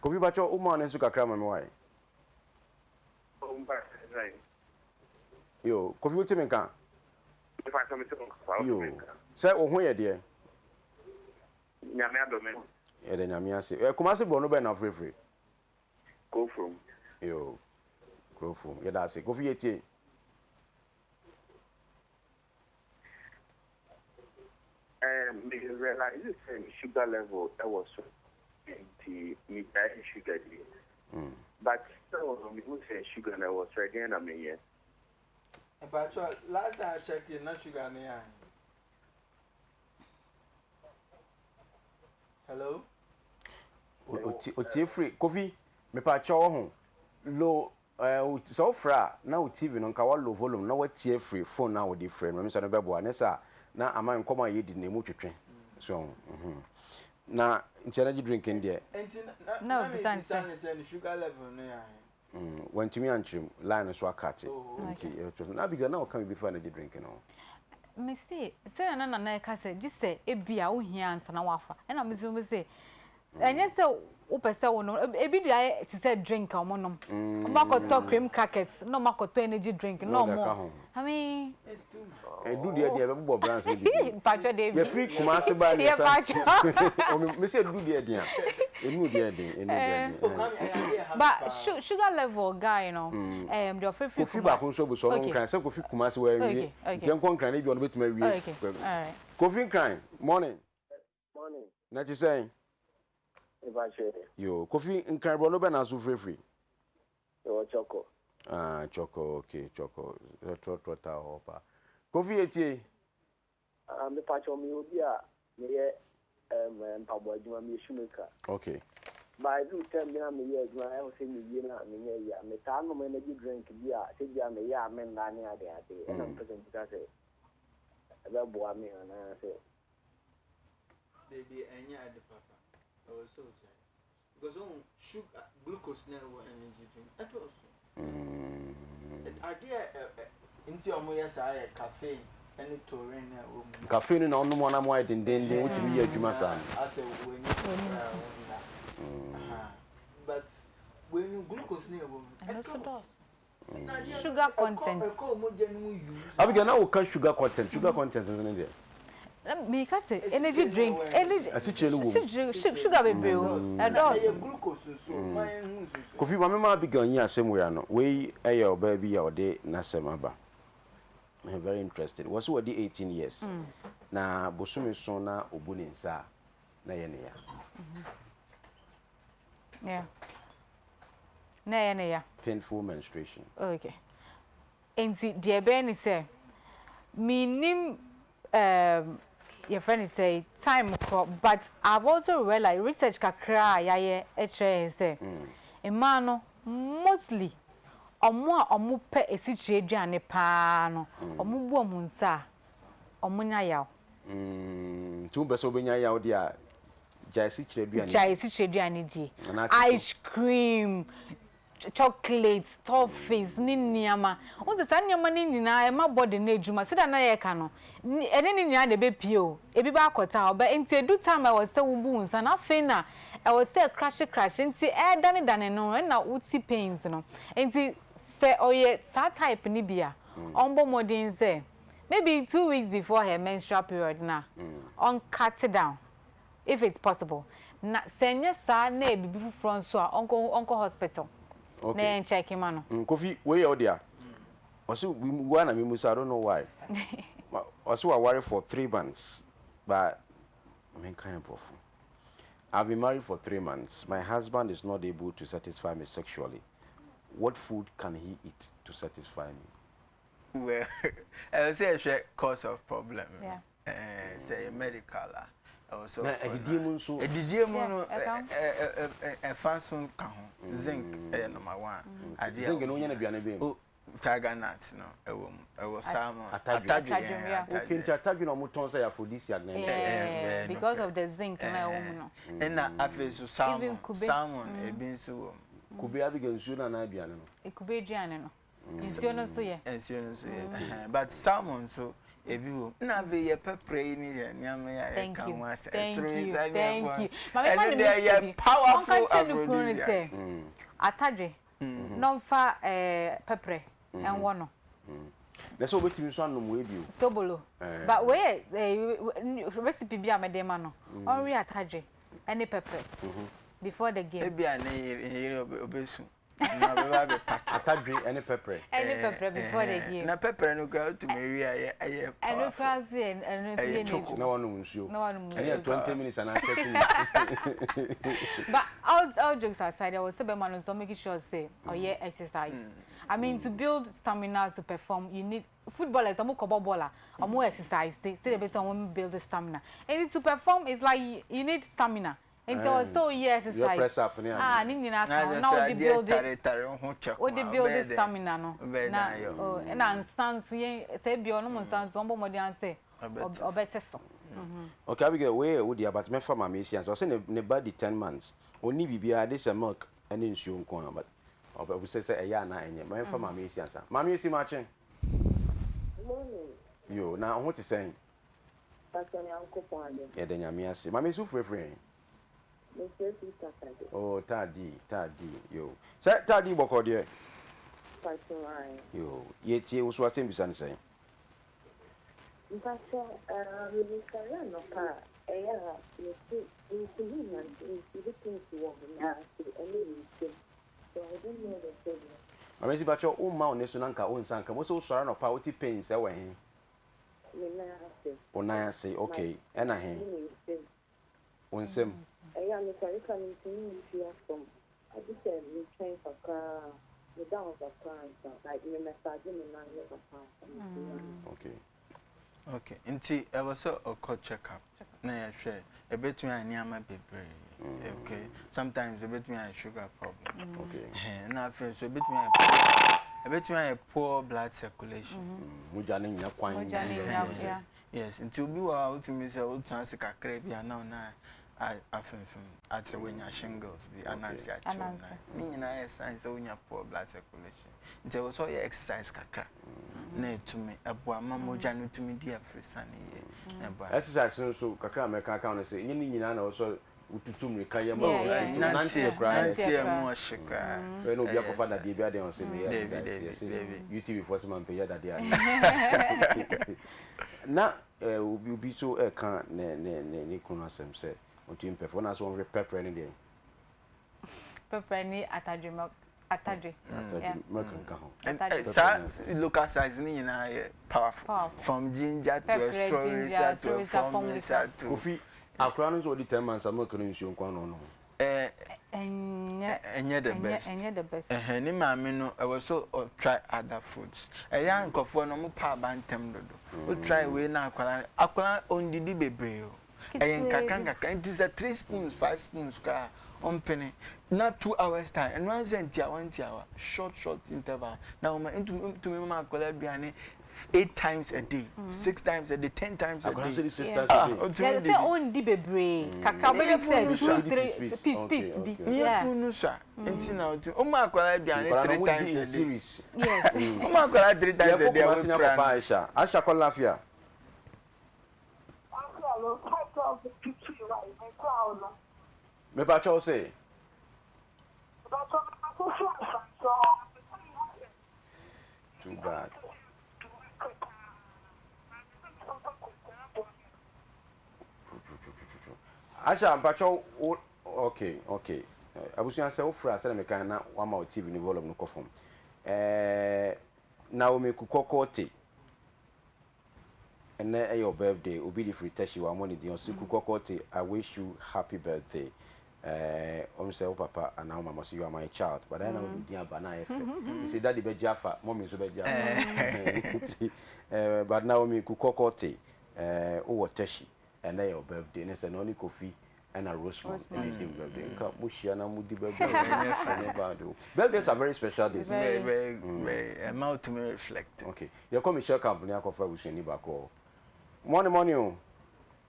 Kofi bakyɛ woma ne nso kakra ma me wae. Yo, Kofi wote me nka? Yo, sɛ wo ho yɛ deɛ? Nyame adom me. Yɛda Nyame ase. Ɛ Kumasi borɔno bɛn na wofirifiri? Kurofrom. Yo, Kurofrom. Yɛda ase. Kofi yɛtie. Eh, me realize sɛ me sugar level ɛwɔ soro nti me gyae sugar di. But still no me hu sɛ sugar no ɛwɔ soro ɛdeɛn na menyɛ? Mpakyɛw last time I check it na sugar no yɛ ahe? Hello? Otie firi Kofi mepakyɛw ɔho low Ɛɛ sɛ wofrɛ a na wo TV no nka wa low volume na watie afiri phone no a wode frɛ no, ɛno sɛ no bɛboa, ne saa na ama nkɔmɔ a yɛdi no emu twetwe. So mhm. Na nti energy drink no deɛ. Nti na na mebisa no sɛ ne sugar level no yɛ ahe? Mm, wantumi ankyerɛ mu, line no so akate. Nti ɛto so. Na Abigail na ɔka biribi fa energy drink no ho. Me se, sɛdeɛ na Nana ɛka sɛ gye sɛ ebia wohia ansa na wafa, ɛna me nso me se Ɛnyɛ sɛ wopɛ sɛ wonom. Ebi de ayɛ te sɛ drink a wɔnom. Wɔn akɔtɔ cream crackers na wɔn akɔtɔ energy drink na wɔn. I mean. Edu deɛ deɛ ɛbɛbobɔ brands no bi. Mpatsɔ deɛ bi. Yɛfiri Kumasi ba ne yɛsa. Yɛ Mesi edu deɛ deɛ enu deɛ den enu deɛ den. But sugar level guy no. Ɛɛm deɛ ɔfiri firi Kumasi. Kofi baako nso abu so ɔno nkran sɛ Kofi Kumasi wɔ awie. Nti yɛnkɔ nkran ebi ɔno betumi awie. Okay alright. Kofi nkran morning. Morning. Na ɛte sɛn? Mepa kyɛ. Yo, Kofi Nkran borɔno bɛn na so firifiri? Mewɔ Chɔkɔ. Ah, Chɔkɔ, okay, Chɔkɔ. Trɔtrɔ ta hɔ pa. Kofi etie. Ah, mepa kyɛ meyɛ obi a meyɛ um, mpaboa adwuma, meyɛ shoemaker. Okay. Ba edu term bi na meyɛ adwuma, ɛwɔ sɛ mewie na menyɛ yie a, metaa nom energy drink bi a sɛ bi a meyɛ a menna ne ade ade. Ɛna mepɛ sɛ mebisa sɛ ɛbɛboa me anaasɛ. Dabi ɛnyɛ ade papa ɛwɔ sɛ ogyae because ohun sugar glucose na ɛwɔ energy drink ɛdɔɔso adeɛ ɛ nti a wɔyɛ saa yɛ caffeine ɛne taurine na ɛwɔ mu. Caffeine na ɔnom ɔnam ayɛ dendenden wotumi yɛ adwuma saa no. Asɛ w'ani koraa wonna but w'ani glucose na ɛwɔ mu ɛdɔɔso. Sugar content. Abigail na woka sugar content sugar content nso ne deɛ. Meka sɛ energy drink energy. Asikyire no wɔ mu. Sugar bebree wɔ mu ɛdɔɔso. Kofi maame ma Abigail nyi asɛm wei ano wei ɛyɛ ɔbaa bi a ɔde n'asɛm aba very interesting wɔ so wɔde 18 years na bosome so na obu ne nsa a na ɛyɛ ne ya. Yeah. Na ɛyɛ ne ya. Painful menstruation. Okay. Nti deɛ ɛbɛyɛ ne sɛ menim um, yɛfrɛ ne sɛ time korɔ but I've also realized research kakra a yɛayɛ kyerɛ yɛn sɛ mmaa no mostly ɔmo a ɔmo pɛ esikyire aduane paa no ɔmo bu ɔmo nsa a ɔmo nya yaw. Nti wopɛ sɛ wobɛnya yaw deɛ a Gyae asikyire aduane di. Gyae asikyire aduane di. Ice cream, chocolate, toffees ne nneɛma. Wohu sɛ saa nneɛma no nyinaa ɛma body no adwuma. Sɛdeɛ na yɛreka no, ɛne ne nyinaa na ɛbɛpue o. Ebi bɛ akɔta hɔ. But nti ɛdu time a ɛwɔ sɛ wobu wo nsa no, afei na ɛwɔ sɛ ɛkrahye krahye. Nti ɛredanedane no ɛna wote pains no. Nti sɛ ɔyɛ saa type no bi a, ɔmmɔ mmɔden sɛ maybe 2 weeks before her menstrual period no a, ɔncut down. if it's possible na sɛ ɛnyɛ saa na ɛyɛ biribi foforɔ nso a ɔnkɔ ɔnkɔ hospital na Okay. yɛn check ma no. Kofi wei yɛ wo dea. Ɔse wo na memu sa I don't know why. Ɔse waware for 3 months but menka ne borɔfo. I've been married for 3 months. My husband is not able to satisfy me sexually. What food can he eat to satisfy me? Well, ɛwɔ sɛ yɛhwɛ cause of problem no. Yeah. Ɛɛ sɛ ɛyɛ medical a, ɛwɔ sɛ Na ɔkɔ adidie na mu nso. Adidie mu Yeah, no ɛka ho. ɛ ɛ ɛ ɛfa so ka ho. Zinc ɛyɛ number one. Adeɛ a Zinc no wonya no wohia. aduane bɛn mu? O tiger nut no ɛwɔ mu. Ɛwɔ salmon. Atadwe. Atadwe Atadwe, ɛɛ yeah. Okay, nti atadwe. atadwe na wɔtɔn sɛ aphrodisiac na ɛno. Ɛ ɛ Yeah, ɛyɛ because nokorɛ. of the zinc na ɛwɔ mu no. Ɛna afei so Even salmon. kube. Salmon ebi nso wɔ mu. Kube Abigail nsuo no anaa aduane no? Kube aduane no. Nsuo no nso yɛ. Nsuo no nso yɛ. Ɛhɛn, but salmon nso ebi wɔ mu. Na afei yɛ pɛprɛ yi ne yɛ nneɛma yi a Thank yɛka you. ho asɛ. Thank Ɛsoro yi you. saa Thank nneɛma. you. Maame ma Ɛno ne deɛ mixture yɛ bi. powerful Ɔnka nkyerɛ ne kunu no aphrodisiac. sɛ atadwe na ɔmfa ɛɛ pɛprɛ ɛnwɔ no. Na sɛ wobɛtumi nso anom wei bio. Sobolo. But wei yɛ recipe bi a mede ma no. Ɔnwe atadwe ɛne pɛprɛ before the game. Ebia ne yere ɔbɛsu. Na ɔbɛba abɛpa kyɛw. Atadwe ɛne pɛprɛ. Ɛne pɛprɛ before the game. Na pɛprɛ no koraa wotumi we a ɛyɛ ɛyɛ powerful. Ɛno koraa nso yɛ ɛno nso yɛ ne. Na wanom nsuo. Na wanom nsuo. Ɛne yɛ 20 minutes anaa 30 minutes. But all all jokes aside, ɛwɔ sɛ bɛrima no nso make sure sɛ ɔyɛ exercise. I mean to build stamina to perform you need footballers ɔmo kɔbɔ bɔɔl a ɔmo exercise sɛdeɛ ɛbɛyɛ sɛ ɔmo build stamina. Nti to perform is like you need stamina. Nti ɔwɔ sɛ woyɛ exercise press up ne ah ne nyinaa ka ho na wode build wode build stamina no na oh ɛna nsa nso yɛn sɛ ebi ɔnom nsa nso ɔmbɔ mmɔden ara sɛ ɔbɛte so. Okay Abigail wei yɛ wo dea but mɛfa maame esi ansa ɔsɛ ne ne ba di ten months ɔnni biribiara de sɛ milk ɛne nsuo nko ara but ɔbɛbisa sɛ ɛyɛ anaa ɛnyɛ mɛfa maame esi ansa maame esi makye. Morning. Yo na ho te sɛn. Pastor Nyankopɔn adom. Yɛda Nyame ase. Mame so frɛfrɛ yɛn. Me frɛ firi Takoradi. Oh Taadi, Taadi, yo. Sɛ Taadi bɔkɔ deɛ. Mpakyɛw ae. Yo, yɛtie wo so asɛm bisa ne sɛn? Mpakyɛw eh, me sɔre anɔpa a, ɛyɛ a mete, mentumi nnante, me feeli pains wɔ me nan ase ɛne me nsam. So I don't know the problem. Mame si pakyɛw wo mma wo nne so na nka wo nsa nka mu, wo se wo sɔre anɔpa a wote pains ɛwɔ he? Me nan ase. Wo nan ase, okay. Ɛna he? Ne me nsam. Wo nsam. Ɛyɛ a mesɔre ka mentumi ntua fam. Agye sɛ metwɛn kakra a, meda hɔ kakra ansa, like me massage me nan no kakra ansa matumi ada. Okay. Okay, nti ɛwɔ sɛ ɔkɔ check up na yɛhwɛ. Ɛbɛtumi ayɛ nneɛma bebree. Okay, sometimes ɛbɛtumi ayɛ sugar problem. Okay. Ɛhɛn, na afei nso ɛbɛtumi ayɛ poor, ɛbɛtumi ayɛ poor blood circulation. Mogya no nnya kwan. Mogya no nnya, yeah. Yes, nti obi wɔ hɔ a wotumi sɛ wotena ase kakra bi a na wo nan afemfem ate sɛ woanya shingles bi ananse akye wo nan. Ne nyinaa yɛ sign sɛ wonya poor blood circulation. Nti ɛwɔ sɛ ɔyɛ exercise kakra na ɛtumi ɛboa ma mogya no tumi di afiri-sane yie na ɛboa. Exercise no nso kakra a mɛka aka ho ne sɛ ɛnyɛ ne nyinaa na ɛwɔ sɛ wotutu mmirika yɛ ma wo nanteɛ koraa yɛ. Nanteɛ mu ɔhye koraa. Bɛyɛ na obi akɔfa dadeɛ bi adeɛ ɔsɛ meyɛ exercise yɛsɛ UTV foɔ sɛ mampagya dadeɛ a na obi obi nso ɛka ne ne ne ne kunu asɛm sɛ ɔntumi mpɛ fo na sɛ ɔnhwɛ pɛprɛ ne deɛ. Pɛprɛ ne atadwe milk atadwe. Atadwe milk nka ho. Saa local size ne nyinaa yɛ powerful from ginger to estrorisa to efomisa to. Kofi akora no nso ɔdi 10 months a milk ne nsuo nko ara na ɔnom. Ɛnyɛ the best. Ɛnyɛ the best. Ɛhɛn ne maame no ɛwɔ sɛ ɔ try other foods. Ɛyɛ a nkurɔfoɔ no wɔn pa aba ntɛm dodo. Wo try wei na akwadaa no akwadaa no ɔndidi bebree o. Ɛyɛ nkakra nkakra nti sɛ three spoons five spoons koraa a ɔmpene na 2 hours time ɛno ara sɛ ntiawa ntiawa short short interval na wɔma ntumi ntumi ma akwadaa aduane eight times a day six times a day 10 times a Akwadaa day nso di six times ah a day. ɔtumi Yɛsɛ didi. ɔndi bebree kakra Ne ɔbɛdi yafunu sɛ no sua. two three piece piece bi. Ne yafunu no sua nti na ɔtumi ɔma akwadaa aduane Nkwadaa no three wɔn times di in a day series. Yes. ɔma akwadaa three times a Yɛkɔ day a Kumasi na wapira akɔfa no. Aisha. Aisha kɔ Lafia. Mepa kyɛw se. Too bad. Aisha mpakyɛw wo okay. Abusua sɛ wofrɛ a sɛdeɛ meka na wama wo TV no volume no kɔ fam. Eh, Naomi Kukɔkɔ te. Ɛnɛ ɛyɛ wo birthday obi de firi Teshie wammɔ ne din ɔse Kukɔkɔ te I wish you happy birthday eh ɔm sɛ wo papa anaa wo mama ɔse you are my child but ayɛ na wode wo din aba na ayɛ fɛ nti daddy bɛgye afa mommy nso bɛgye afa nti eh but Naomi Kukɔkɔ te eh wowɔ Teshie ɛnɛ yɛ wo birthday ne sɛ na ɔne Kofi ɛna Rosemond ɛna ɛdi wo birthday nka mo hyia na mo di birthday ɛnyɛ bad o birthdays are very special days. Very very very ɛma wotumi reflect. Okay yɛkɔ Michelle camp ne akɔfa abusuani baako wɔ hɔ morning morning o.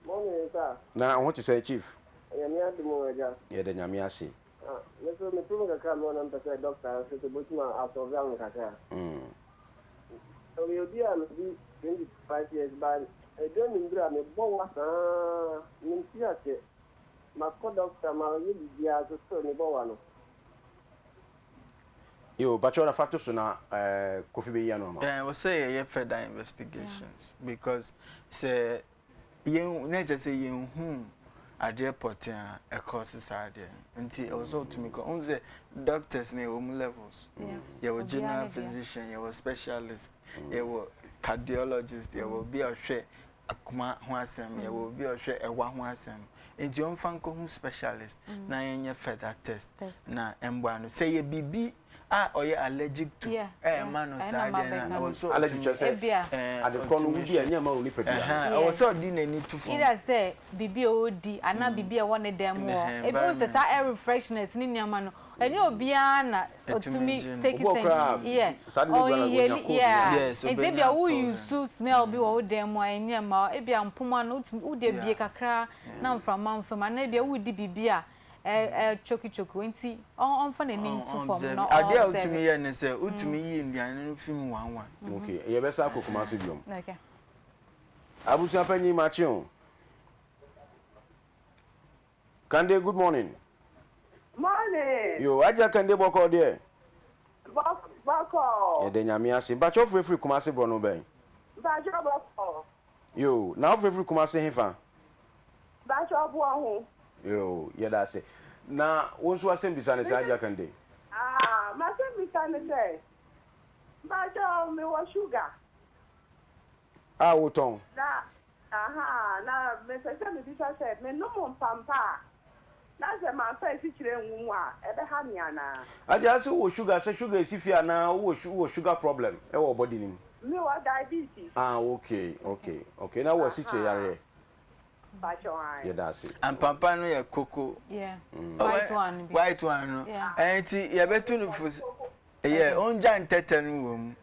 Morning sir. Na ho te sɛ chief. Nyame adom o agya. Yɛda Nyame ase. Ah me nso me problem kakra a mewɔ na mepɛ sɛ doctor nso sɛ obetumi asɔlve ama me kakra. Meyɛ obi a medi 25 years but ɛdu anwummere a mebɔ wa saa mente aseɛ. Makɔ doctor mayɛ biribiara so still mebɔ wa no. Yo, pakyɛw na fa to so na eh, Kofi bɛyi ano ama wo. Ɛɛ wɔ sɛ yɛyɛ further investigations because sɛ yɛn na ɛkyerɛ sɛ yɛnhuu adeɛ pɔtee a ɛkɔɔse saa adeɛ no nti ɛwɔ sɛ wotumi kɔ wohu sɛ doctors no yɛwɔ mu levels yɛwɔ general physician yɛwɔ specialist yɛwɔ cardiologist yɛwɔ obi a ɔhwɛ akoma ho asɛm yɛwɔ obi a ɔhwɛ ɛwa ho asɛm nti ɔmfa nkɔhu specialist na yɛnyɛ further test na ɛmboa no sɛ yɛ biribi a ɔyɛ allergic to ɛma no saa adeɛ no a ɛwɔ sɛ Allergy kyerɛ sɛ ade korɔ no wodi a ɛnyɛ mma wo nipadua no. Ɛwɔ sɛ ɔde n'ani to fam. Either sɛ biribi a ɔredi anaa biribi a ɛwɔ ne dan mu hɔ. Ebi wohu sɛ saa air fresheners ne nneɛma no, ɛnyɛ obiara na ɔtumi take scent. Yeah, ɔ inhale, yeah. Nti ebia wo use smell bi wɔ wo dan mu a ɛnyɛ mma wo. Ebia mpoma no wotumi wode abue kakra na mframa mfa mu anaa ebia woredi biribi a Ɛɛ choki choki nti ɔnfa n'ani nto fam na ɔ Adeɛ a observe. wotumi yɛ ne sɛ wotumi yi nnuane no fi mu one one. Ok, yɛbɛsan akɔ Kumasi biom. Okay. Abusua panyin makye o. Kande good morning. Morning. Yo, Agya Kande bɔkɔɔ deɛ? Bɔkɔɔ. Yɛda Nyame ase. Mpakyɛ wofrɛ firi Kumasi borɔno bɛn? Mpakyɛ bɔkɔɔ. Yo, na wofrɛ firi Kumasi hefa? Mpakyɛ boɔ ho. Yoo, yɛda ase. Na wo nso asɛmbisa ne sɛn, Adwoa Kande? Ah, m'asɛmbisa ne sɛ, mpakyɛ mewɔ sugar. A wotɔn? Na, ahaa, na mepɛ sɛ mebisa sɛ, menom mpampa a, na sɛ mamfa asikyire angu mu a, ɛbɛha me anaa? Adwoa, se wowɔ sugar, sɛ sugar esi fie anaa wowɔ wowɔ sugar problem wɔ wo body no mu? Mewɔ diabetes. Ah, okay, okay, okay, na wowɔ asikyire Ahaa. yareɛ? Yɛda ase. Ampampa no yɛ koko. Yeah. White one no bi. White one no. Yeah. Ɛnti yɛbɛto no fo yɛ ɔngya ntɛtɛ no wɔ mu.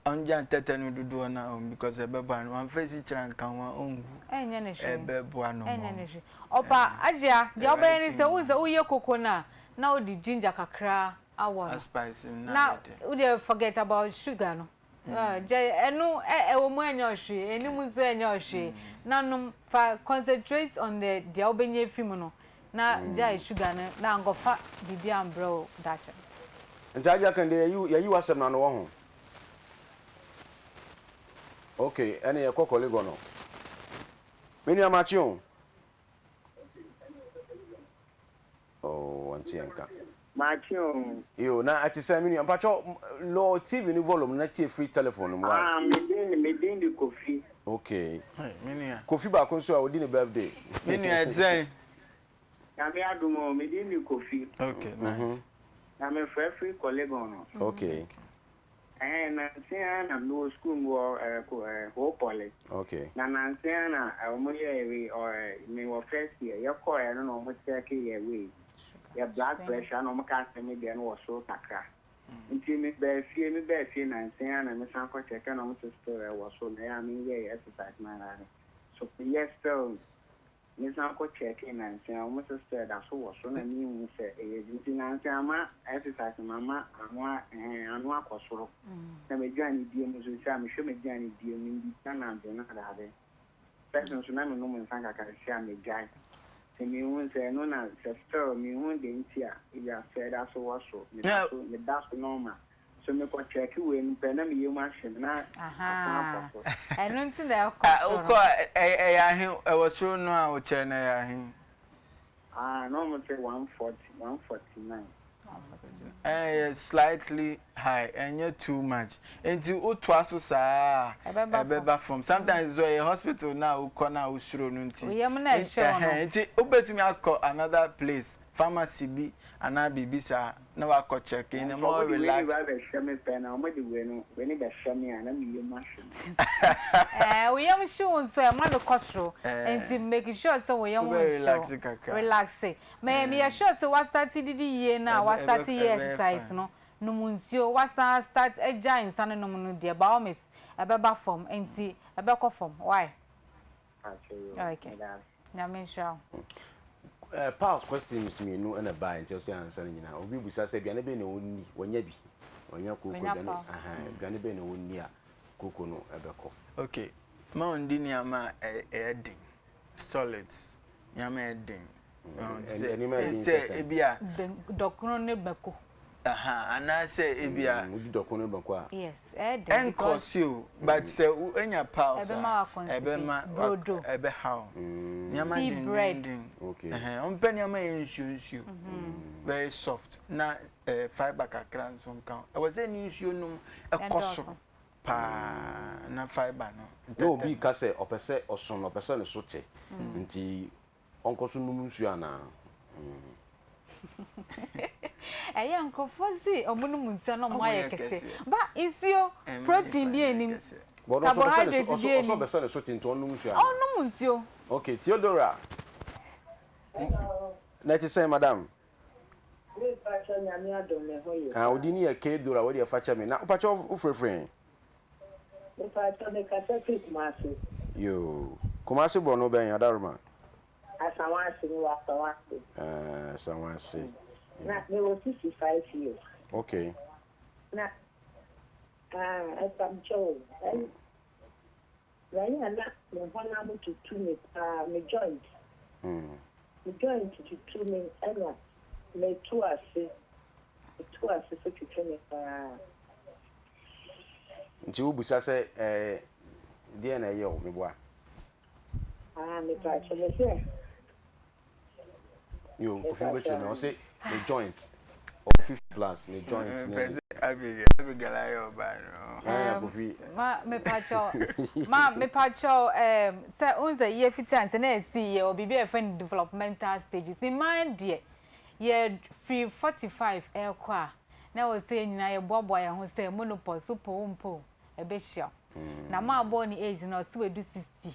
Ɔngya ntɛtɛ no dodoɔ no wɔ mu because ɛbɛboa no. Wamfa asikyire anka ho a ɔnwu. Ɛnyɛ ne hwee. Ɛbɛboa no Ɛnyɛ mmom. ne hwee. Ɔpa Agyea, deɛ wobɛyɛ ne sɛ wohu sɛ woyɛ koko no a na wode ginger kakra awɔ no. Aspice no na Na ayɛ dɛ. wodeɛ forget about sugar no. Gyae ɛno ɛwɔ mu ɛnyɛ ɔhwee, ɛni mu nso ɛnyɛ ɔhwee. Na nom fa concentrate on the deɛ wobɛnya afi mu no na gyae sugar no na ankɔfa biribi ambrɛ wo daakye. Nti Agya Kande yɛyi yɛyi w'asɛm no ano wɔ ho? Ok ɛne yɛkɔ Kɔlegɔ no. Me nua makye o. Oh, wɔnte yɛn nka. Makye o. Yo, na ɛte sɛn me nua? Mpakyɛw, lower TV no volume na tie firi telephone no mu, why? Ah, me din, me din de Kofi. Okay. Hey, me nua. Kofi baako nso a odi ne birthday. Me nua, ɛte sɛn? Nyame adom o, me din de Kofi. Okay, nice. Mm -hmm. Na me frɛ firi Korle-Gon no. Okay. Ɛhɛn, nanse ara na mewɔ skuul mu wɔ ɛɛ ko ɛɛ Ho Poly. Okay. Na nanse ara na wɔn yɛɛ wei ɔ ɛɛ mewɔ first year, yɛkɔɔɛ no na wɔn kyɛɛke yɛ wei, yɛ blood pressure na wɔn kaa sɛ me deɛ no wɔ soro kakra. Nti me baa fie, me baa fie nanse ara na me san kɔ kyɛɛke na wɔn se still ɛwɔ soro na ɛyɛ a me yɛɛ exercise na ade. So meyɛ still Me san kɔ kyɛɛkee nansa yi a wɔn se still ɛda so wɔ so na me nhu sɛ ɛyɛ adwuma nti nansa yi ama exercise no mama ano a ɛhɛn ano akɔ soro na m'aduane die mu nso seisei a mehwɛ m'aduane die mu mendidi anadwo na ade ade first nso na me nom nsa kakra seisei a magyae sɛ me hu sɛ ɛno na sɛ still me hu deɛ nti a ebia sɛ ɛda so wɔ so meda so meda so normal So me kɔ check wei no pɛ na me yam ahye me na asan akɔ so. Ɛno nti na ɛkɔ soro. Wokɔ a ɛyɛ ahe ɛwɔ soro no a wokyɛ no ɛyɛ ahe? Ah na wɔn sɛ 140 149. Ɛyɛ slightly high ɛnyɛ too much nti wotoa so saa a ɛbɛba fam sometimes nso ɛyɛ hospital no a wokɔ no a wosuro no nti. Wo yam na ɛhyɛ wo no. Nti wobɛtumi akɔ another place pharmacy bi anaa biribi saa na wakɔ check in a more relaxed. Wɔde wei ba bɛhwɛ me pɛ na wɔde wei no wei no bɛhwɛ me a na me yam ahye me. Ɛɛ wo yam hye wo nso a ɛma no kɔ soro nti make sure sɛ wo yam nhye wo relax me meyɛ sure sɛ wa start didi yie no a wa start yɛ exercise no nom nsuo wa san start agyae nsa no nom no deɛ by all means ɛbɛba fam nti ɛbɛkɔ fam why. Okay. Nyame nhyira wo. Eh, Pals questions mienu na ɛbaeɛ nti ɔsɛ ansa no nyinaa. Obi bisa sɛ aduane bɛn na ɔnni, wanya bi, wanya kooko aduane, aha, aduane bɛn na ɔnni a kooko no ɛbɛkɔ. Okay, ma ɔndi nneɛma a ɛyɛ den, solids, nneɛma a ɛyɛ den. Nneɛma a ɛyɛ den sɛ sɛn? Ebi a. Dɔkono ne mako. Aha, anaasɛ ebia. Mm, wodi dɔko ne banku a. Yes, ɛyɛ den because. Ɛnkɔsi o, but sɛ wonya piles a, Ɛbɛma wa ɛbɛma constipate. Brodo. ɛbɛha wo. Nneɛma Tea bread. dendenden. Okay. Ɛhɛn, ɔmpɛ nneɛma a ɛyɛ nsuo nsuo. Very soft na eh, fibre kakra nso nka ho. Ɛwɔ sɛ ne nsuo nom ɛkɔ Ɛdɔɔso. soro paa na fibre no Na obi ntɛntɛm. ka sɛ ɔpɛ sɛ ɔso no, ɔpɛ sɛ ne so te, nti Ɔnkɔ so nnom nsuo anaa? Ɛyɛ nkurɔfoɔ se ɔmo nom nsuo na ɔmo ayɛ kɛse. Ba nsuo protein bi nnim, carbohydrate bi nnim. Ɔsɛ ɔbɛsɛ ne so te nti ɔnnom nsuo anaa? Ɔnnom nsuo. Okay, Theodora. Hello. Na ɛte sɛn madam? Me pakyɛ nyame adom me ho ye Ah, paa. wo din yɛ Theodora, wo deɛ fa kyɛ me. Na wo pakyɛ wo frɛfrɛ he? Me pakyɛ me kasa firi Kumasi. Yoo. Kumasi borɔno bɛn, Adaroma? Asawase, me wɔ Asawase. Ah, Asawase. Na me wɔ 65 years. Okay. Na ah, ɛpamkyɛ o. Ɛn, na yɛ a na me honam tutu me paa, me joint. Me joint tutu me ɛna me to ase, me to ase so twetwe me paa. Nti wo bisa sɛ ɛɛ deɛn na ɛyɛ wo, meboa? Ah, mepaakyɛw, me sɛ. Yo, Kofi wobɛkyerɛ me, ɔse ne joint, ɔwɔ 50 plus, ne joint ne. Pɛ sɛ Abigail, Abigail ayɛ ɔbaa no. Ɛna Kofi. Ma mepaakyɛw, ma mepaakyɛw ɛɛm sɛ wohu sɛ yɛ fiti ansa na yɛsi yɛ wɔ biribi a yɛfrɛ no developmental stages. Mmaa deɛ yɛ firi 45 ɛɛkɔ a na ɛwɔ sɛ yɛn nyinaa yɛboaboa yɛn ho sɛ menopause wopɛ o wompɛ o ɛbɛhyia wo. Na maa bɔɔ ne age no ɔse wadu 60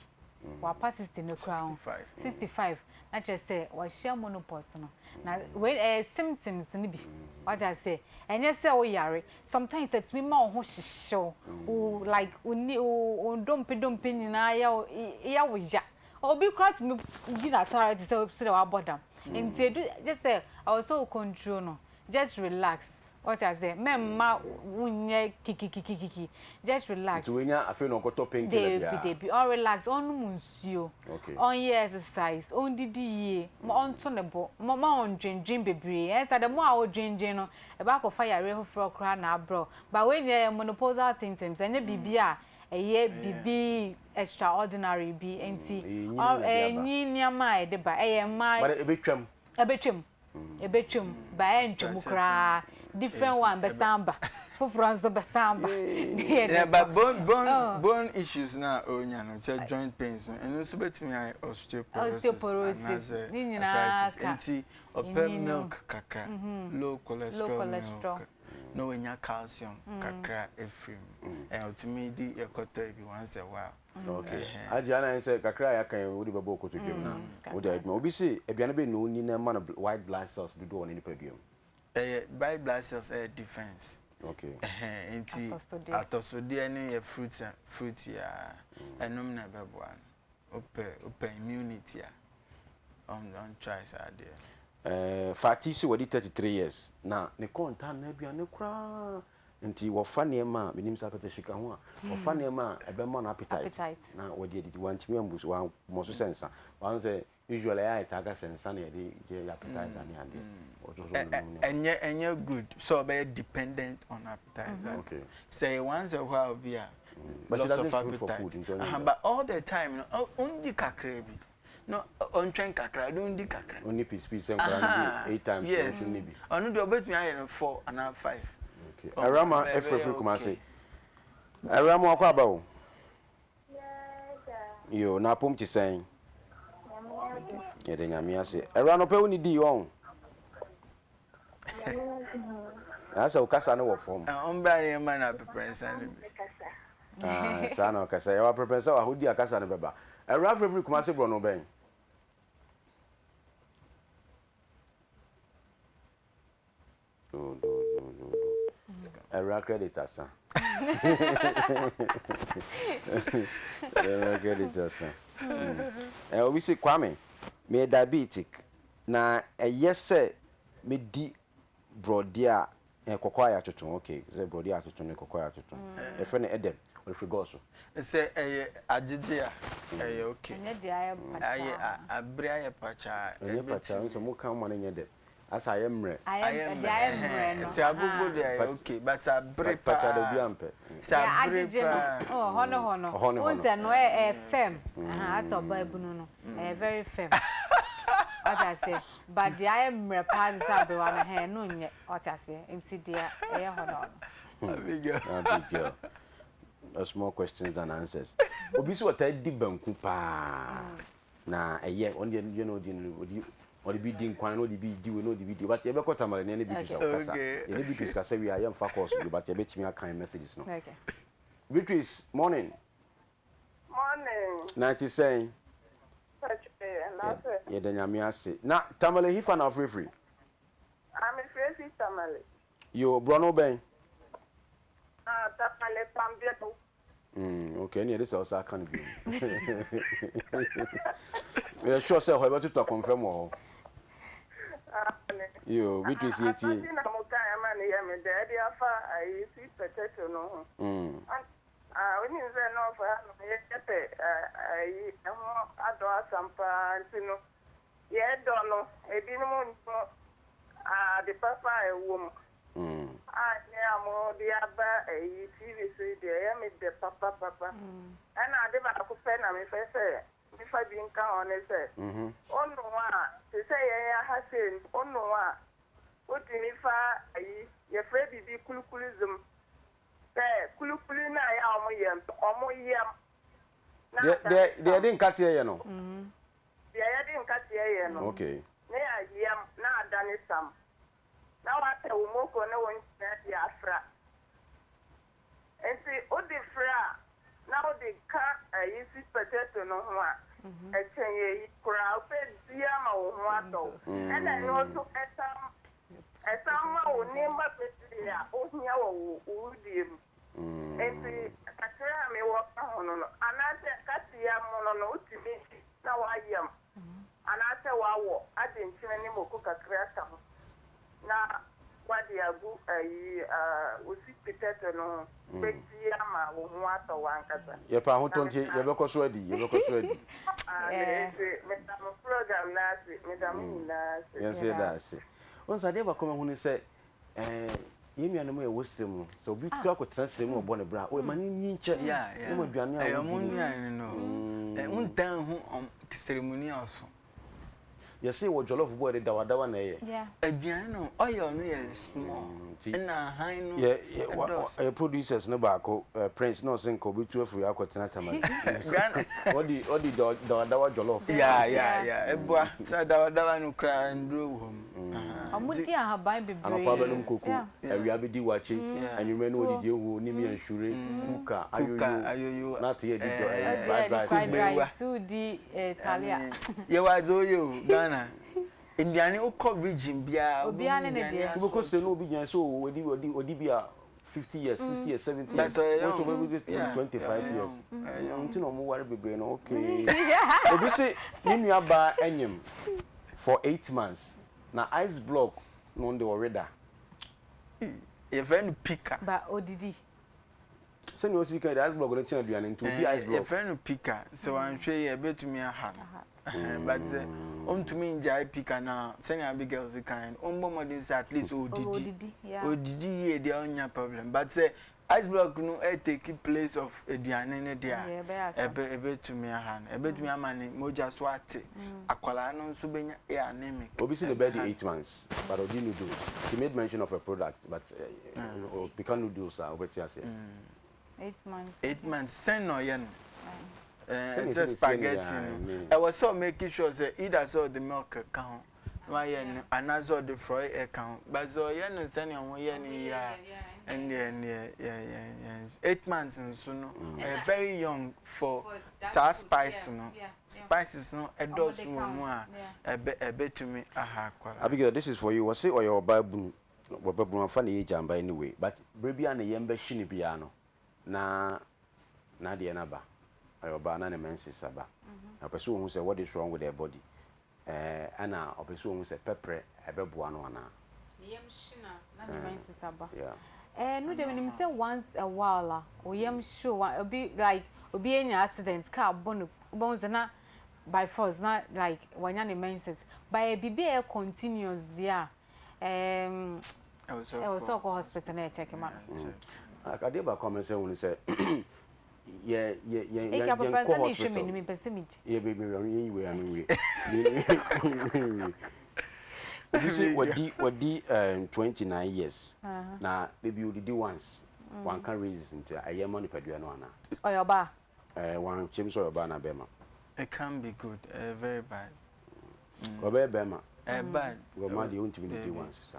wapa 60 no koraa ho 65 na kyerɛ sɛ wahyia menopause no na wei ɛyɛ symptoms no bi wate aseɛ ɛnyɛ sɛ wo yare sometimes ɛtumi ma wo ho hyehye wo like wo ni wo dompe dompe nyinaa yɛ wo yɛ wo ya obi koraa tumi yi n'ataare te sɛ sɛdeɛ wabɔ dam nti edu gye sɛ ɛwɔ sɛ wo control no Just relax wate aseɛ mɛmma wo nyɛ kikikikiki just relax. Nti wanya afei na ɔkɔtɔ pain killer biara. Debi debi ɔn relax ɔnnom nsuo Okay. ɔnyɛ exercise ɔndidi yie ma ɔnto ne bo ma ma ɔndwendwen bebree ɛnyɛ saa the more a wodwendwen no ɛbɛ akɔfa yareɛ foforɔ koraa na abrɛ wo but wei nyinaa yɛ menopausal symptoms ɛnyɛ biribi a ɛyɛ biribi extraordinary bi nti Ɛyɛ nyini na ɛde aba. ɛyɛ nyi nneɛma a ɛde ba ɛyɛ mmaa But ɛbɛtwam. Ɛbɛtwam. Ɛbɛtwam. But ɛntwam koraa. Different one bɛsan ba. Foforɔ nso bɛsan ba. Yeah, but bone bone oh. bone issues na onya no sɛ joint pains no ɛno nso bɛtumi ayɛ osteoporosis anaasɛ arthritis nti ɔpɛ milk kakra mhm. low cholesterol milk na wanya calcium mm. kakra ɛfiri mu ɔtumi di ɛkɔtɔ bi once a while Okay. Agye ana sɛ kakra a yɛaka yi wode bɛbɔ kotodwe mu na wode adwuma. Obi se aduane bɛn na ɔnni na ɛma no white blood cells dodoɔ wɔ ne nipadua mu? Ɛyɛ white blood cells ɛyɛ defense. Okay. Ɛhɛn nti atɔsodeɛ no yɛ fruit a fruit yi a ɛnom na ɛbɛboa no. Wopɛ wopɛ immunity a ɔn ɔn try saa adeɛ no. Ɛɛ Fati se wadi 33 years na ne kɔn ntaa nna aduane koraa. Nti wɔfa nneɛma a, menim sɛ apɛtɛhye ka ho a, wɔfa nneɛma a ɛbɛma no appetite na wɔde adidi. Wantumi ambu so, wammɔ so sɛ nsa. Wahu sɛ usually ɛyɛ a yɛtaa ka sɛ nsa na yɛde gye yɛ appetite ne adeɛ. Ɔto so ɔnom nneɛma. Ɛnyɛ ɛnyɛ good sɛ ɔbɛyɛ dependent on appetizer. Okay. Sɛ ɛyɛ once a while bi a, But she loss of doesn't food for appetite. food, nti ɔnyɛ Aha, dɛ. but all the time no, ɔndi kakra bi. No ɔntwɛn kakra na ɔndi kakra. Ɔnni peace peace sɛ nkwadaa no di eight times no Yes nso nni bi. ɔno deɛ ɔbɛtumi ayɛ no four anaa five. Okay. Awurama efirefiri Kumasi. Awurama wakɔ aba o. Yo na apom te sɛn? Yɛde nyame ase. Awura no pɛ wo ne dii wɔn. Na sɛ wo kasa no wɔ fam. Ɔmbra ne yɛma no aprɛprɛnsa no bi. Ah, saa na ɔkasa. Yɛwɔ aprɛprɛnsa wɔ ha, wodi a kasa no bɛba. Awura frɛfiri Kumase borɔno bɛn? Do, do, do, do, do. Awura credit asa. Awura credit asa. Mm. Obi se Kwame, meyɛ diabetic. Na ɛyɛ sɛ medi borɔdeɛ a eh, kɔkɔɔ a yɛatoto, ok, sɛ borɔdeɛ a yɛatoto ne kɔkɔɔ a yɛatoto. Yɛfrɛ no ɛdɛm, ɔde firi gɔɔ so. Sɛ ɛyɛ agyegye a, ɛyɛ ok. Ɛnyɛ deɛ ayɛ pakyaa. Ayɛ a, abere ayɛ pakyaa a, Ɛnyɛ pakyaa, ɛbɛtumi. nso moka mo ma no nyɛ dɛ. Asɛ ayɛ mmerɛ. Ayɛ mmerɛ deɛ ayɛ mmerɛ no. Sɛ agogo deɛ ayɛ okay but sɛ abere paa. Pakyɛ de obi ampɛ. Sɛ abere paa. Oh hɔ ne hɔ no. Hɔ ne hɔ no. Wohu sɛ no ɛyɛ firm. Asɛ ɔbaa bunu no ɛyɛ very firm. Wate aseɛ but deɛ ayɛ mmerɛ paa te sɛ aberewa no hɛn ɛno nyɛ wate aseɛ nti deɛ ɛyɛ hɔ ne hɔ no. Abigail. Abigail. That's more questions than answers. Obi sɛ ɔtaa di banku paa. Na ɛyɛ ɔno deɛ yɛ na ɔdi no ɔdi ɔde bi di nkwan na ɔde bi di wei na ɔde bi di but yɛbɛkɔ tamale na yɛne Beatrice akɔkasa yɛne Beatrice kasa wie a yɛmfa calls bio but yɛbɛtumi akan messages no Beatrice morning. Morning. Na ɛte sɛn? Yɛda Nyame ase. Na Tamale hefa na wofirifiri? Ah, mefiri Tamale. Yo, borɔno bɛn? Ah, Tamale Pambiawu. Mm, okay, ɛne ɛde sɛ ɔsa aka no bio. Meyɛ sure sɛ hɔ ɛbɛtotɔ akɔmfam wɔ hɔ. Yo, Beatrice yɛ tie. Asante na mo kan ama ne yɛ me dɛ ɛde afa ayi sweet potato no ho. Mm. Ah, onim sɛ nɔɔfo ha no yɛpɛ ayi ɛho adɔ asam paa nti no yɛdɔ no ebinom nnim ade papa a ɛwɔ mu. A nea mo de aba ɛyi TV so yi deɛ ɛyɛ me dɛ papapapa. Ɛna ade baako pɛ na me pɛ sɛ me fa bi nka ho ne sɛ, onoa a, te sɛ yɛn aha sei no, onoa a, wotumi fa ayi, yɛfrɛ biribi kulukulizm, sɛ kulukuli no a ɛyɛ a wɔn yɛ no, wɔn yam na Deɛ adane deɛ sam. yɛde nkateɛ yɛ no. Deɛ yɛde nkateɛ yɛ no, ne yɛayam na adane sam. na woatɛ wo moko ne wo nkyene de afra. Nti wode fra a, na wode ka ayi sweet potato no ho a, ɛkyɛn eyi koraa. Wobɛdi ama wo ho atɔ wo. Ɛna ɛno nso ɛsan ɛsan ma wo nneɛma bebree a wohia wɔ wo wo wedeɛ mu. Nti kakra a mewɔ ka ho no no, anaasɛ katea mono no wotumi di na woayam. Anaasɛ woawɔ ade nkyene ne moko kakra aka ho na woade agu ayi wo sweet potato no ho bɛdi ama wo ho atɔ wo ankasa. Yɛpɛ ahotɔ nti yɛbɛkɔ so adi, yɛbɛkɔ so adi. Aane, nti meda mo program no ase, meda mo nyinaa ase. Yɛn nso yɛda ase. Wohu sɛ adeɛ baako a mahu ne sɛ, ɛɛ yɛn nuanom a yɛwɔ serɛ mu no, sɛ obi kura akɔtena serɛ mu ɔbɔ ne bra a, ɛma no nyin kyɛ. Yeah, yeah. Wɔn aduane a Ɛyɛ wɔdi wɔn no. nnuane no. Ɛ wontaa nhu wɔn seremoni a ɔso. Yɛse wɔ jollof bɔ yɛde dawadawa na ɛyɛ. Yeah. Aduane no oil no yɛ small Nti ɛna ahan no yɛ yɛ wa ɛdɔɔso. yɛ producers no baako eh, Prince na ɔse nka obetu afiri ha akɔtena Tamale. Ghana. Ɔdi ɔdi dawadawa jollof. Yeah, yeah, yeah. Ɛboa sɛ dawadawa no koraa nduro wɔ mu. Ɔmo di ahaban bebree. Anɔpa bɛnom koko, awia bɛdi wakye, anwummerɛ no wɔdidi ehuo ne miya nsure, kuka, ayoyo, na ate yɛ di dɔ ɛyi fried rice. Fried rice, wodi talia. Yɛwɔ adze oyɛ o Ghana. Nduane wokɔ region biara wobɛhu nduane asɔɔto. Wobɛkɔ sɛ na obi gyina sɛ ɔdi ɔdi ɔdi bi a 50 years, 60 years, 70 years, wɔn nso bɛbi 25 years. Nti na wɔn ware bebree no okay. Obi se ne nua baa ɛnyem for 8 months. Na ice block no de ɔwe da. Yɛfrɛ no pika. Ba odidi. Sɛnea ɔsi kan de ice block no kyɛn aduane nti odi ice block. Yɛfrɛ no pika. Sɛ wanhwɛ yie a ebetumi aha no. But sɛ ontumi ngyae pika no a sɛnea Abigail nso kae no ɔmmɔ mmɔden sɛ at least ɔredidi. Ɔredidi yie deɛ ɔnnya problem but sɛ Ice block no take place of aduane no deɛ a, ɛbɛ ɛbɛtumi aha no. Ɛbɛtumi ama ne mogya so ate. Akwadaa no nso bɛnya yɛ anemic. Obi si ne bɛdi 8 months but ɔdi noodles. She made mention of a product but ɔka noodles a wobɛte aseɛ. 8 months. 8 months sɛn na ɔyɛ no? Ɛɛ sɛ spaghetti no. Ɛwɔ sɛ ɔmake sure sɛ either sɛ ɔde milk ka ho na wayɛ no anaasɛ ɔde frɔe ɛka ho but sɛ ɔyɛ no sɛnea wɔyɛ no yi a ɛndeɛ ɛndeɛ yɛ yɛ yɛ 8 months nso no ɔyɛ very young for saa spice no spices no ɛdɔɔso wɔ mu a ɛbɛ ɛbɛtumi aha akwadaa. Abigail this is for you wɔse ɔyɛ ɔbaa bunu ɔbaa bunu amfa ne age amba anyway but berɛ biara ne yam bɛhye no biara no na n'adeɛ no aba ɔyɛ ɔbaa na ne menses aba na ɔpɛ sɛ ɔhu sɛ what is wrong with her body Ɛɛ, ɛna ɔpɛ sɛ ohu sɛ pɛprɛ ɛbɛboa no anaa. Ne yam hye no a, na ne menses aba. Yeah. Ɛɛ, no deɛ menim sɛ once a while a, wo yam hye wo, obi like obi anya accident, car bɔ no, wobɛhu sɛ na by force na like wanya ne menses. But ɛyɛ biribi a ɛyɛ continuous deɛ a, Ɛɛm ɛwɔ sɛ ɔkɔ hospital na yɛ check ma no. Adeɛ baako a mɛsɛ hu ne sɛ yɛ yɛ yɛ yɛn kɔ hospital yɛ bɛ bɛ yɛn yi wei ano wie obi sɛ wadi wadi 29 years na ebi odidi once wanka raisins nti ɛyɛ ma nipadua no ana. Ɔyɛ ɔbaa. Ɛɛ wankyɛm sɛ ɔyɛ ɔbaa na bɛrima. It can be good, ɛyɛ very bad. Ɔbɛyɛ bɛrima. Ɛyɛ bad. Ɔma deɛ wontumi didi once sa.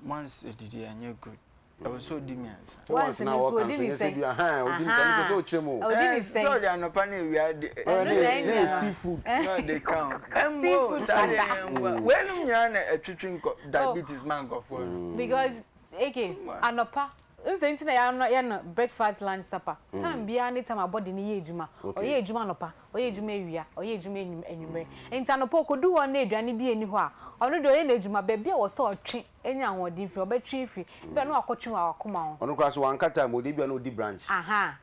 Once edidi ɛnyɛ good. Ɛwɔ sɛ odi mmiɛnsa. Once na wɔka nso nyɛ sɛ bi ahan odi ne sɛ ɛno sɛ ɔkyerɛ mu o. Odi ne sɛn. Sɛ ɔde anɔpa ne awia de. Ɛno na ɛnyɛ. Seafood. Na ɔde ka ho. Ɛmbo saa deɛ ɛmbo. Weinom nyinaa na ɛtwetwe nkɔ diabetes ma nkɔfoɔ no. Because eke anɔpa Nsɛ nti na yɛano yɛ no breakfast, lunch, supper. Time biara ne time a body no yɛ adwuma. Ɔyɛ adwuma anɔpa, ɔyɛ adwuma awia, ɔyɛ adwuma anwummere. Nti anɔpa ɔkɔdu hɔ na aduane bi nni hɔ a, ɔno deɛ ɔyɛ n'adwuma. Baabi a ɛwɔ sɛ ɔtwe nya ahoɔden firi, ɔbɛtwe afiri. Ebia na wakɔtwe wɔ akoma ho. Ɔno koraa so wanka time, ɔde ebia na ɔdi brunch. Aha.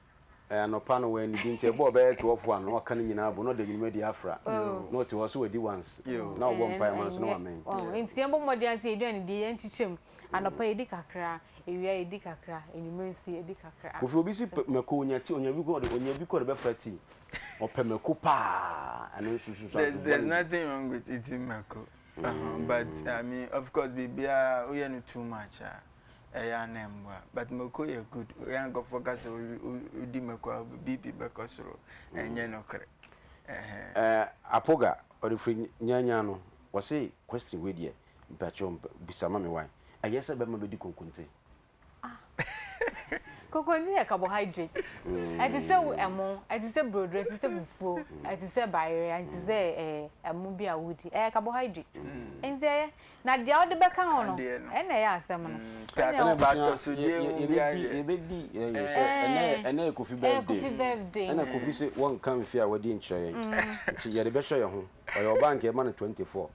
Anɔpa no wannidi nti ɛbɔɔ bɛyɛ 12 a na waka ne nyinaa abom na ɔde anwummerɛ deɛ afra. Na ɔte hɔ so wadi once. Na ɔbɔ mpaeɛ ma nso na wamɛn. Nti yɛmbɔ mmɔden ara sɛ yɛn aduane die yɛnkyekyɛ mu. Anɔpa yɛdi kakra, awia yɛdi kakra, anwummerɛ nso yɛdi kakra. Kofi obi si pɛ mako onya tea onya bi kɔ ɔde onya bi kɔ ɔde bɛfra tea ɔpɛ mako paa ɛno nso nso There's there's nothing wrong with eating mako uh-huh, but I mean of course biribiara woyɛ no too much a ɛyɛ a na ɛmmoa but mako yɛ good woyɛ a nkurɔfoɔ ka sɛ wodi mako a BP bɛkɔ soro ɛnyɛ nokorɛ ɛhɛn. Eh, Apoga ɔde firi Nyanya no wɔse question wei deɛ Mpakyɛw bisa ma me wai. Ɛyɛ sɛ bɛma bɛdi konkonte? Ah. Konkonte yɛ carbohydrate. Ɛte sɛ ɛmo, ɛte sɛ brodo, ɛte sɛ fufuo, ɛte sɛ bayerɛ, ɛte sɛ ɛmo bi a wodi. Ɛyɛ carbohydrate. Nti ɛyɛ. Na deɛ wode bɛka ho no, ɛna ɛyɛ asɛm no. Ɛna atɔsodeɛ mu biara deɛ. Yɛbɛdi sɛ ɛnɛ yɛ Kofi birthday. Ɛna Kofi se wɔnka mfe a wadi nkyerɛ yɛn. Nti yɛde bɛhyɛ yɛn ho. Ɔyɛ ɔbaa nka yɛma no 24.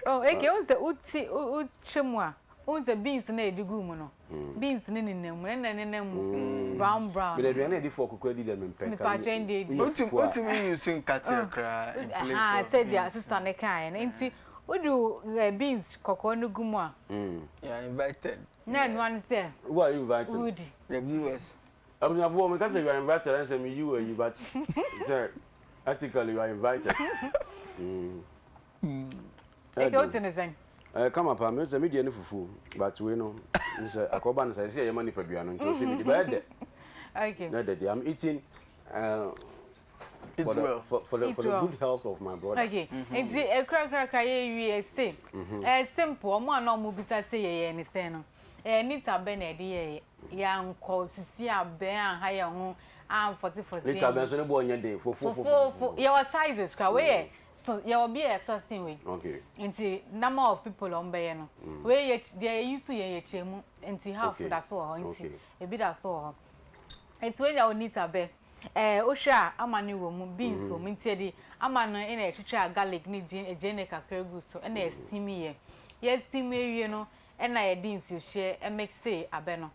Oh, eke wohu sɛ woti wotwa mu a, wohu sɛ beans no a yɛde guu mu no, beans no nenam mu, ɛna nenam mu brown brown. Mede aduane a yɛde fork koraa di deɛ mempɛ. Mepa kyɛw ɛnde edi. Wotumi use nkateɛ koraa in place of beans. Aha, sɛdeɛ sister no kaeɛ no, nti wode beans kɔkɔɔ no gu mu a. You are invited. Na ɛnoa ne sɛ. Who are you inviting? Wodi. The viewers. Abusuafoɔ meka sɛ you are invited ɛnsɛ meyi wo ayi but sɛ ethically you are invited. Mm. Eke wote ne sɛn? Ɛyɛ kama paa, me sɛ me deɛ ne fufuo but wei no sɛ akɔba no sɛ ɛsɛ yɛma nipadua no nti ɔsɛ medi bɛyɛ dɛ. Okay. Na dɛ deɛ I'm eating uh, for the, well. for, for the, for the well. good health of my brother. Okay. Nti ekura kura kura yɛ wie se. Ɛyɛ simple, ɔmo a na ɔmo bisa sɛ yɛyɛ ne sɛn no. Ɛyɛ nita bɛ na ɛde yɛyɛ. Yɛankɔ sisi abɛn anha yɛn ho amfɔtefɔte. Nita bɛn so ne bɔ ɔnyɛ den fofofo. Fofofo. Yɛwɔ sizes kora. Wei yɛ so yɛwɔ bi a ɛsɔ sen wei. Okay. Nti number of people a wɔbɛyɛ no. Mm. Wei yɛ deɛ yɛyi so yɛ yɛkyɛ mu nti half da so wɔ hɔ nti ebi da so wɔ hɔ. Nti wei nya onita bɛ. Ɛɛ wohwɛ a ama no wɔ mu beans wɔ mu nti yɛde ama no ɛna yɛtwitwa garlic ne gyeene kakra gu so ɛna yɛ steam yɛ. Yɛ steam awie no ɛna yɛde nsuohyeɛ mixee abɛ no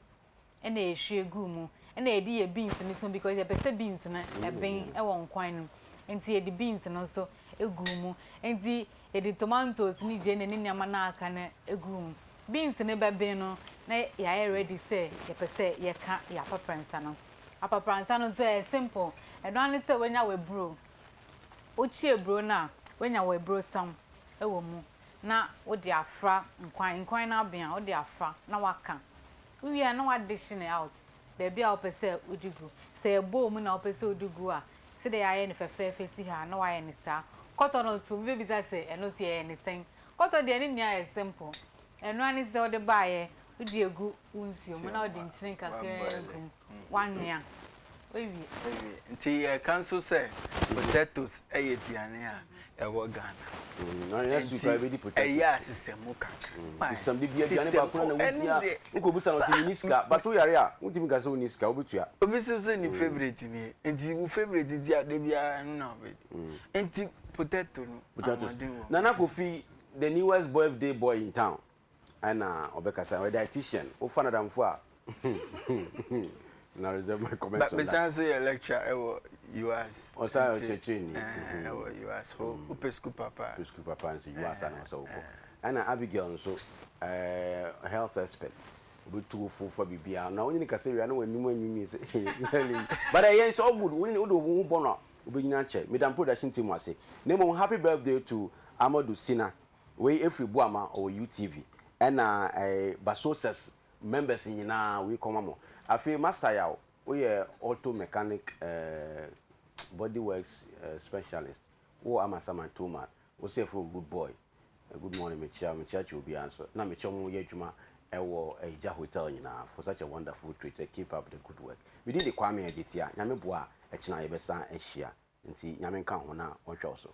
ɛna yɛhwie guu mu ɛna yɛde yɛ beans no so because yɛpɛ sɛ beans no ɛben ɛwɔ nkwan no mu nti yɛde beans no nso guu mu nti yɛde tomatoes ne gyeene ne nneɛma no a aka no guu mu. Beans no bɛben no na yɛayɛ ready sɛ yɛpɛ sɛ yɛka yɛn aprapransa no. Aprapransa no nso ɛyɛ simple, ɛno ara ne sɛ woanya w'aburo, wokyi aburo no a woanya w'aburosam wɔ mu na wode afra nkwan, nkwan no aben a wode afra na woaka. Wowie a na woadehye no out baabi a wopɛ sɛ wode gu. Sɛ ɛyɛ bowl mu na wopɛ sɛ wode gu a, sɛdeɛ yɛayɛ no fɛfɛɛfɛ si ha a na woayɛ no saa. Kɔtɔ no nso, obi bɛbisa sɛ ɛno nso yɛyɛ no sɛn? Kɔtɔ deɛ ne nua yɛ simple. Ɛno ara ne sɛ wode baeɛ, wode agu wo nsuo mu na wode nkyene kakraa gu mu, woanoa. Woawie. Woawie. Nti yɛka nso sɛ potatoes yɛ aduane a ɛwɔ Ghana. Nti ɛyɛ a sesa mu kakra. Sesam de bi aduane baako na wodi a wokɔbisa no sɛ menni sika but woyare a wontumi nka sɛ wonni sika wobɛtua. Obi nso sɛ ne favourite nie nti wo favourite nti a da biara ɛno na wobɛdi. Nti potato no ahoɔden wɔ mu. Nana Kofi the newest birthday boy in town ɛna ɔbɛkasa ɔyɛ dietitian wofa no adamfo a na reserve my comments on that. Mesan so yɛ lecturer ɛwɔ UAS. Ɔsan yɛ ɔkyerɛkyerɛni. Ɛwɔ UAS hɔ wopɛ sukuu papa. Wopɛ sukuu papa nso UAS ana ɔsɛ wokɔ. Ɛna Abigail nso eh, health expert. Obetu wo fo fa biribiara. Na wonye no kasa wie a na w'anim anwiinwii sɛ but ɛyɛ it's all good. Wone wode wo ho bɔ no a wobɛnyini akyɛ. Meda me production team ase. Na mmom happy birthday to Amadu Sina. Wei ɛfiri Boama ɔwɔ UTV. Ɛna eh, Basosas members nyinaa wei kɔma mo. Afei Master Yaw, woyɛ auto mechanic eh, body works eh, specialist. Wowɔ Amasaman Toman. Wo se yɛfrɛ wo good boy. Good morning mekyia mekyia kyia obiara nso na mekyia wɔn yɛ adwuma ɛwɔ Agya hotel nyinaa for such a wonderful treat keep up the good work. Me din de Kwame Agyetia Nyame boa a ɛkyena yɛbɛsan ahyia nti Nyame nka ho na ɔnhwɛ wo so.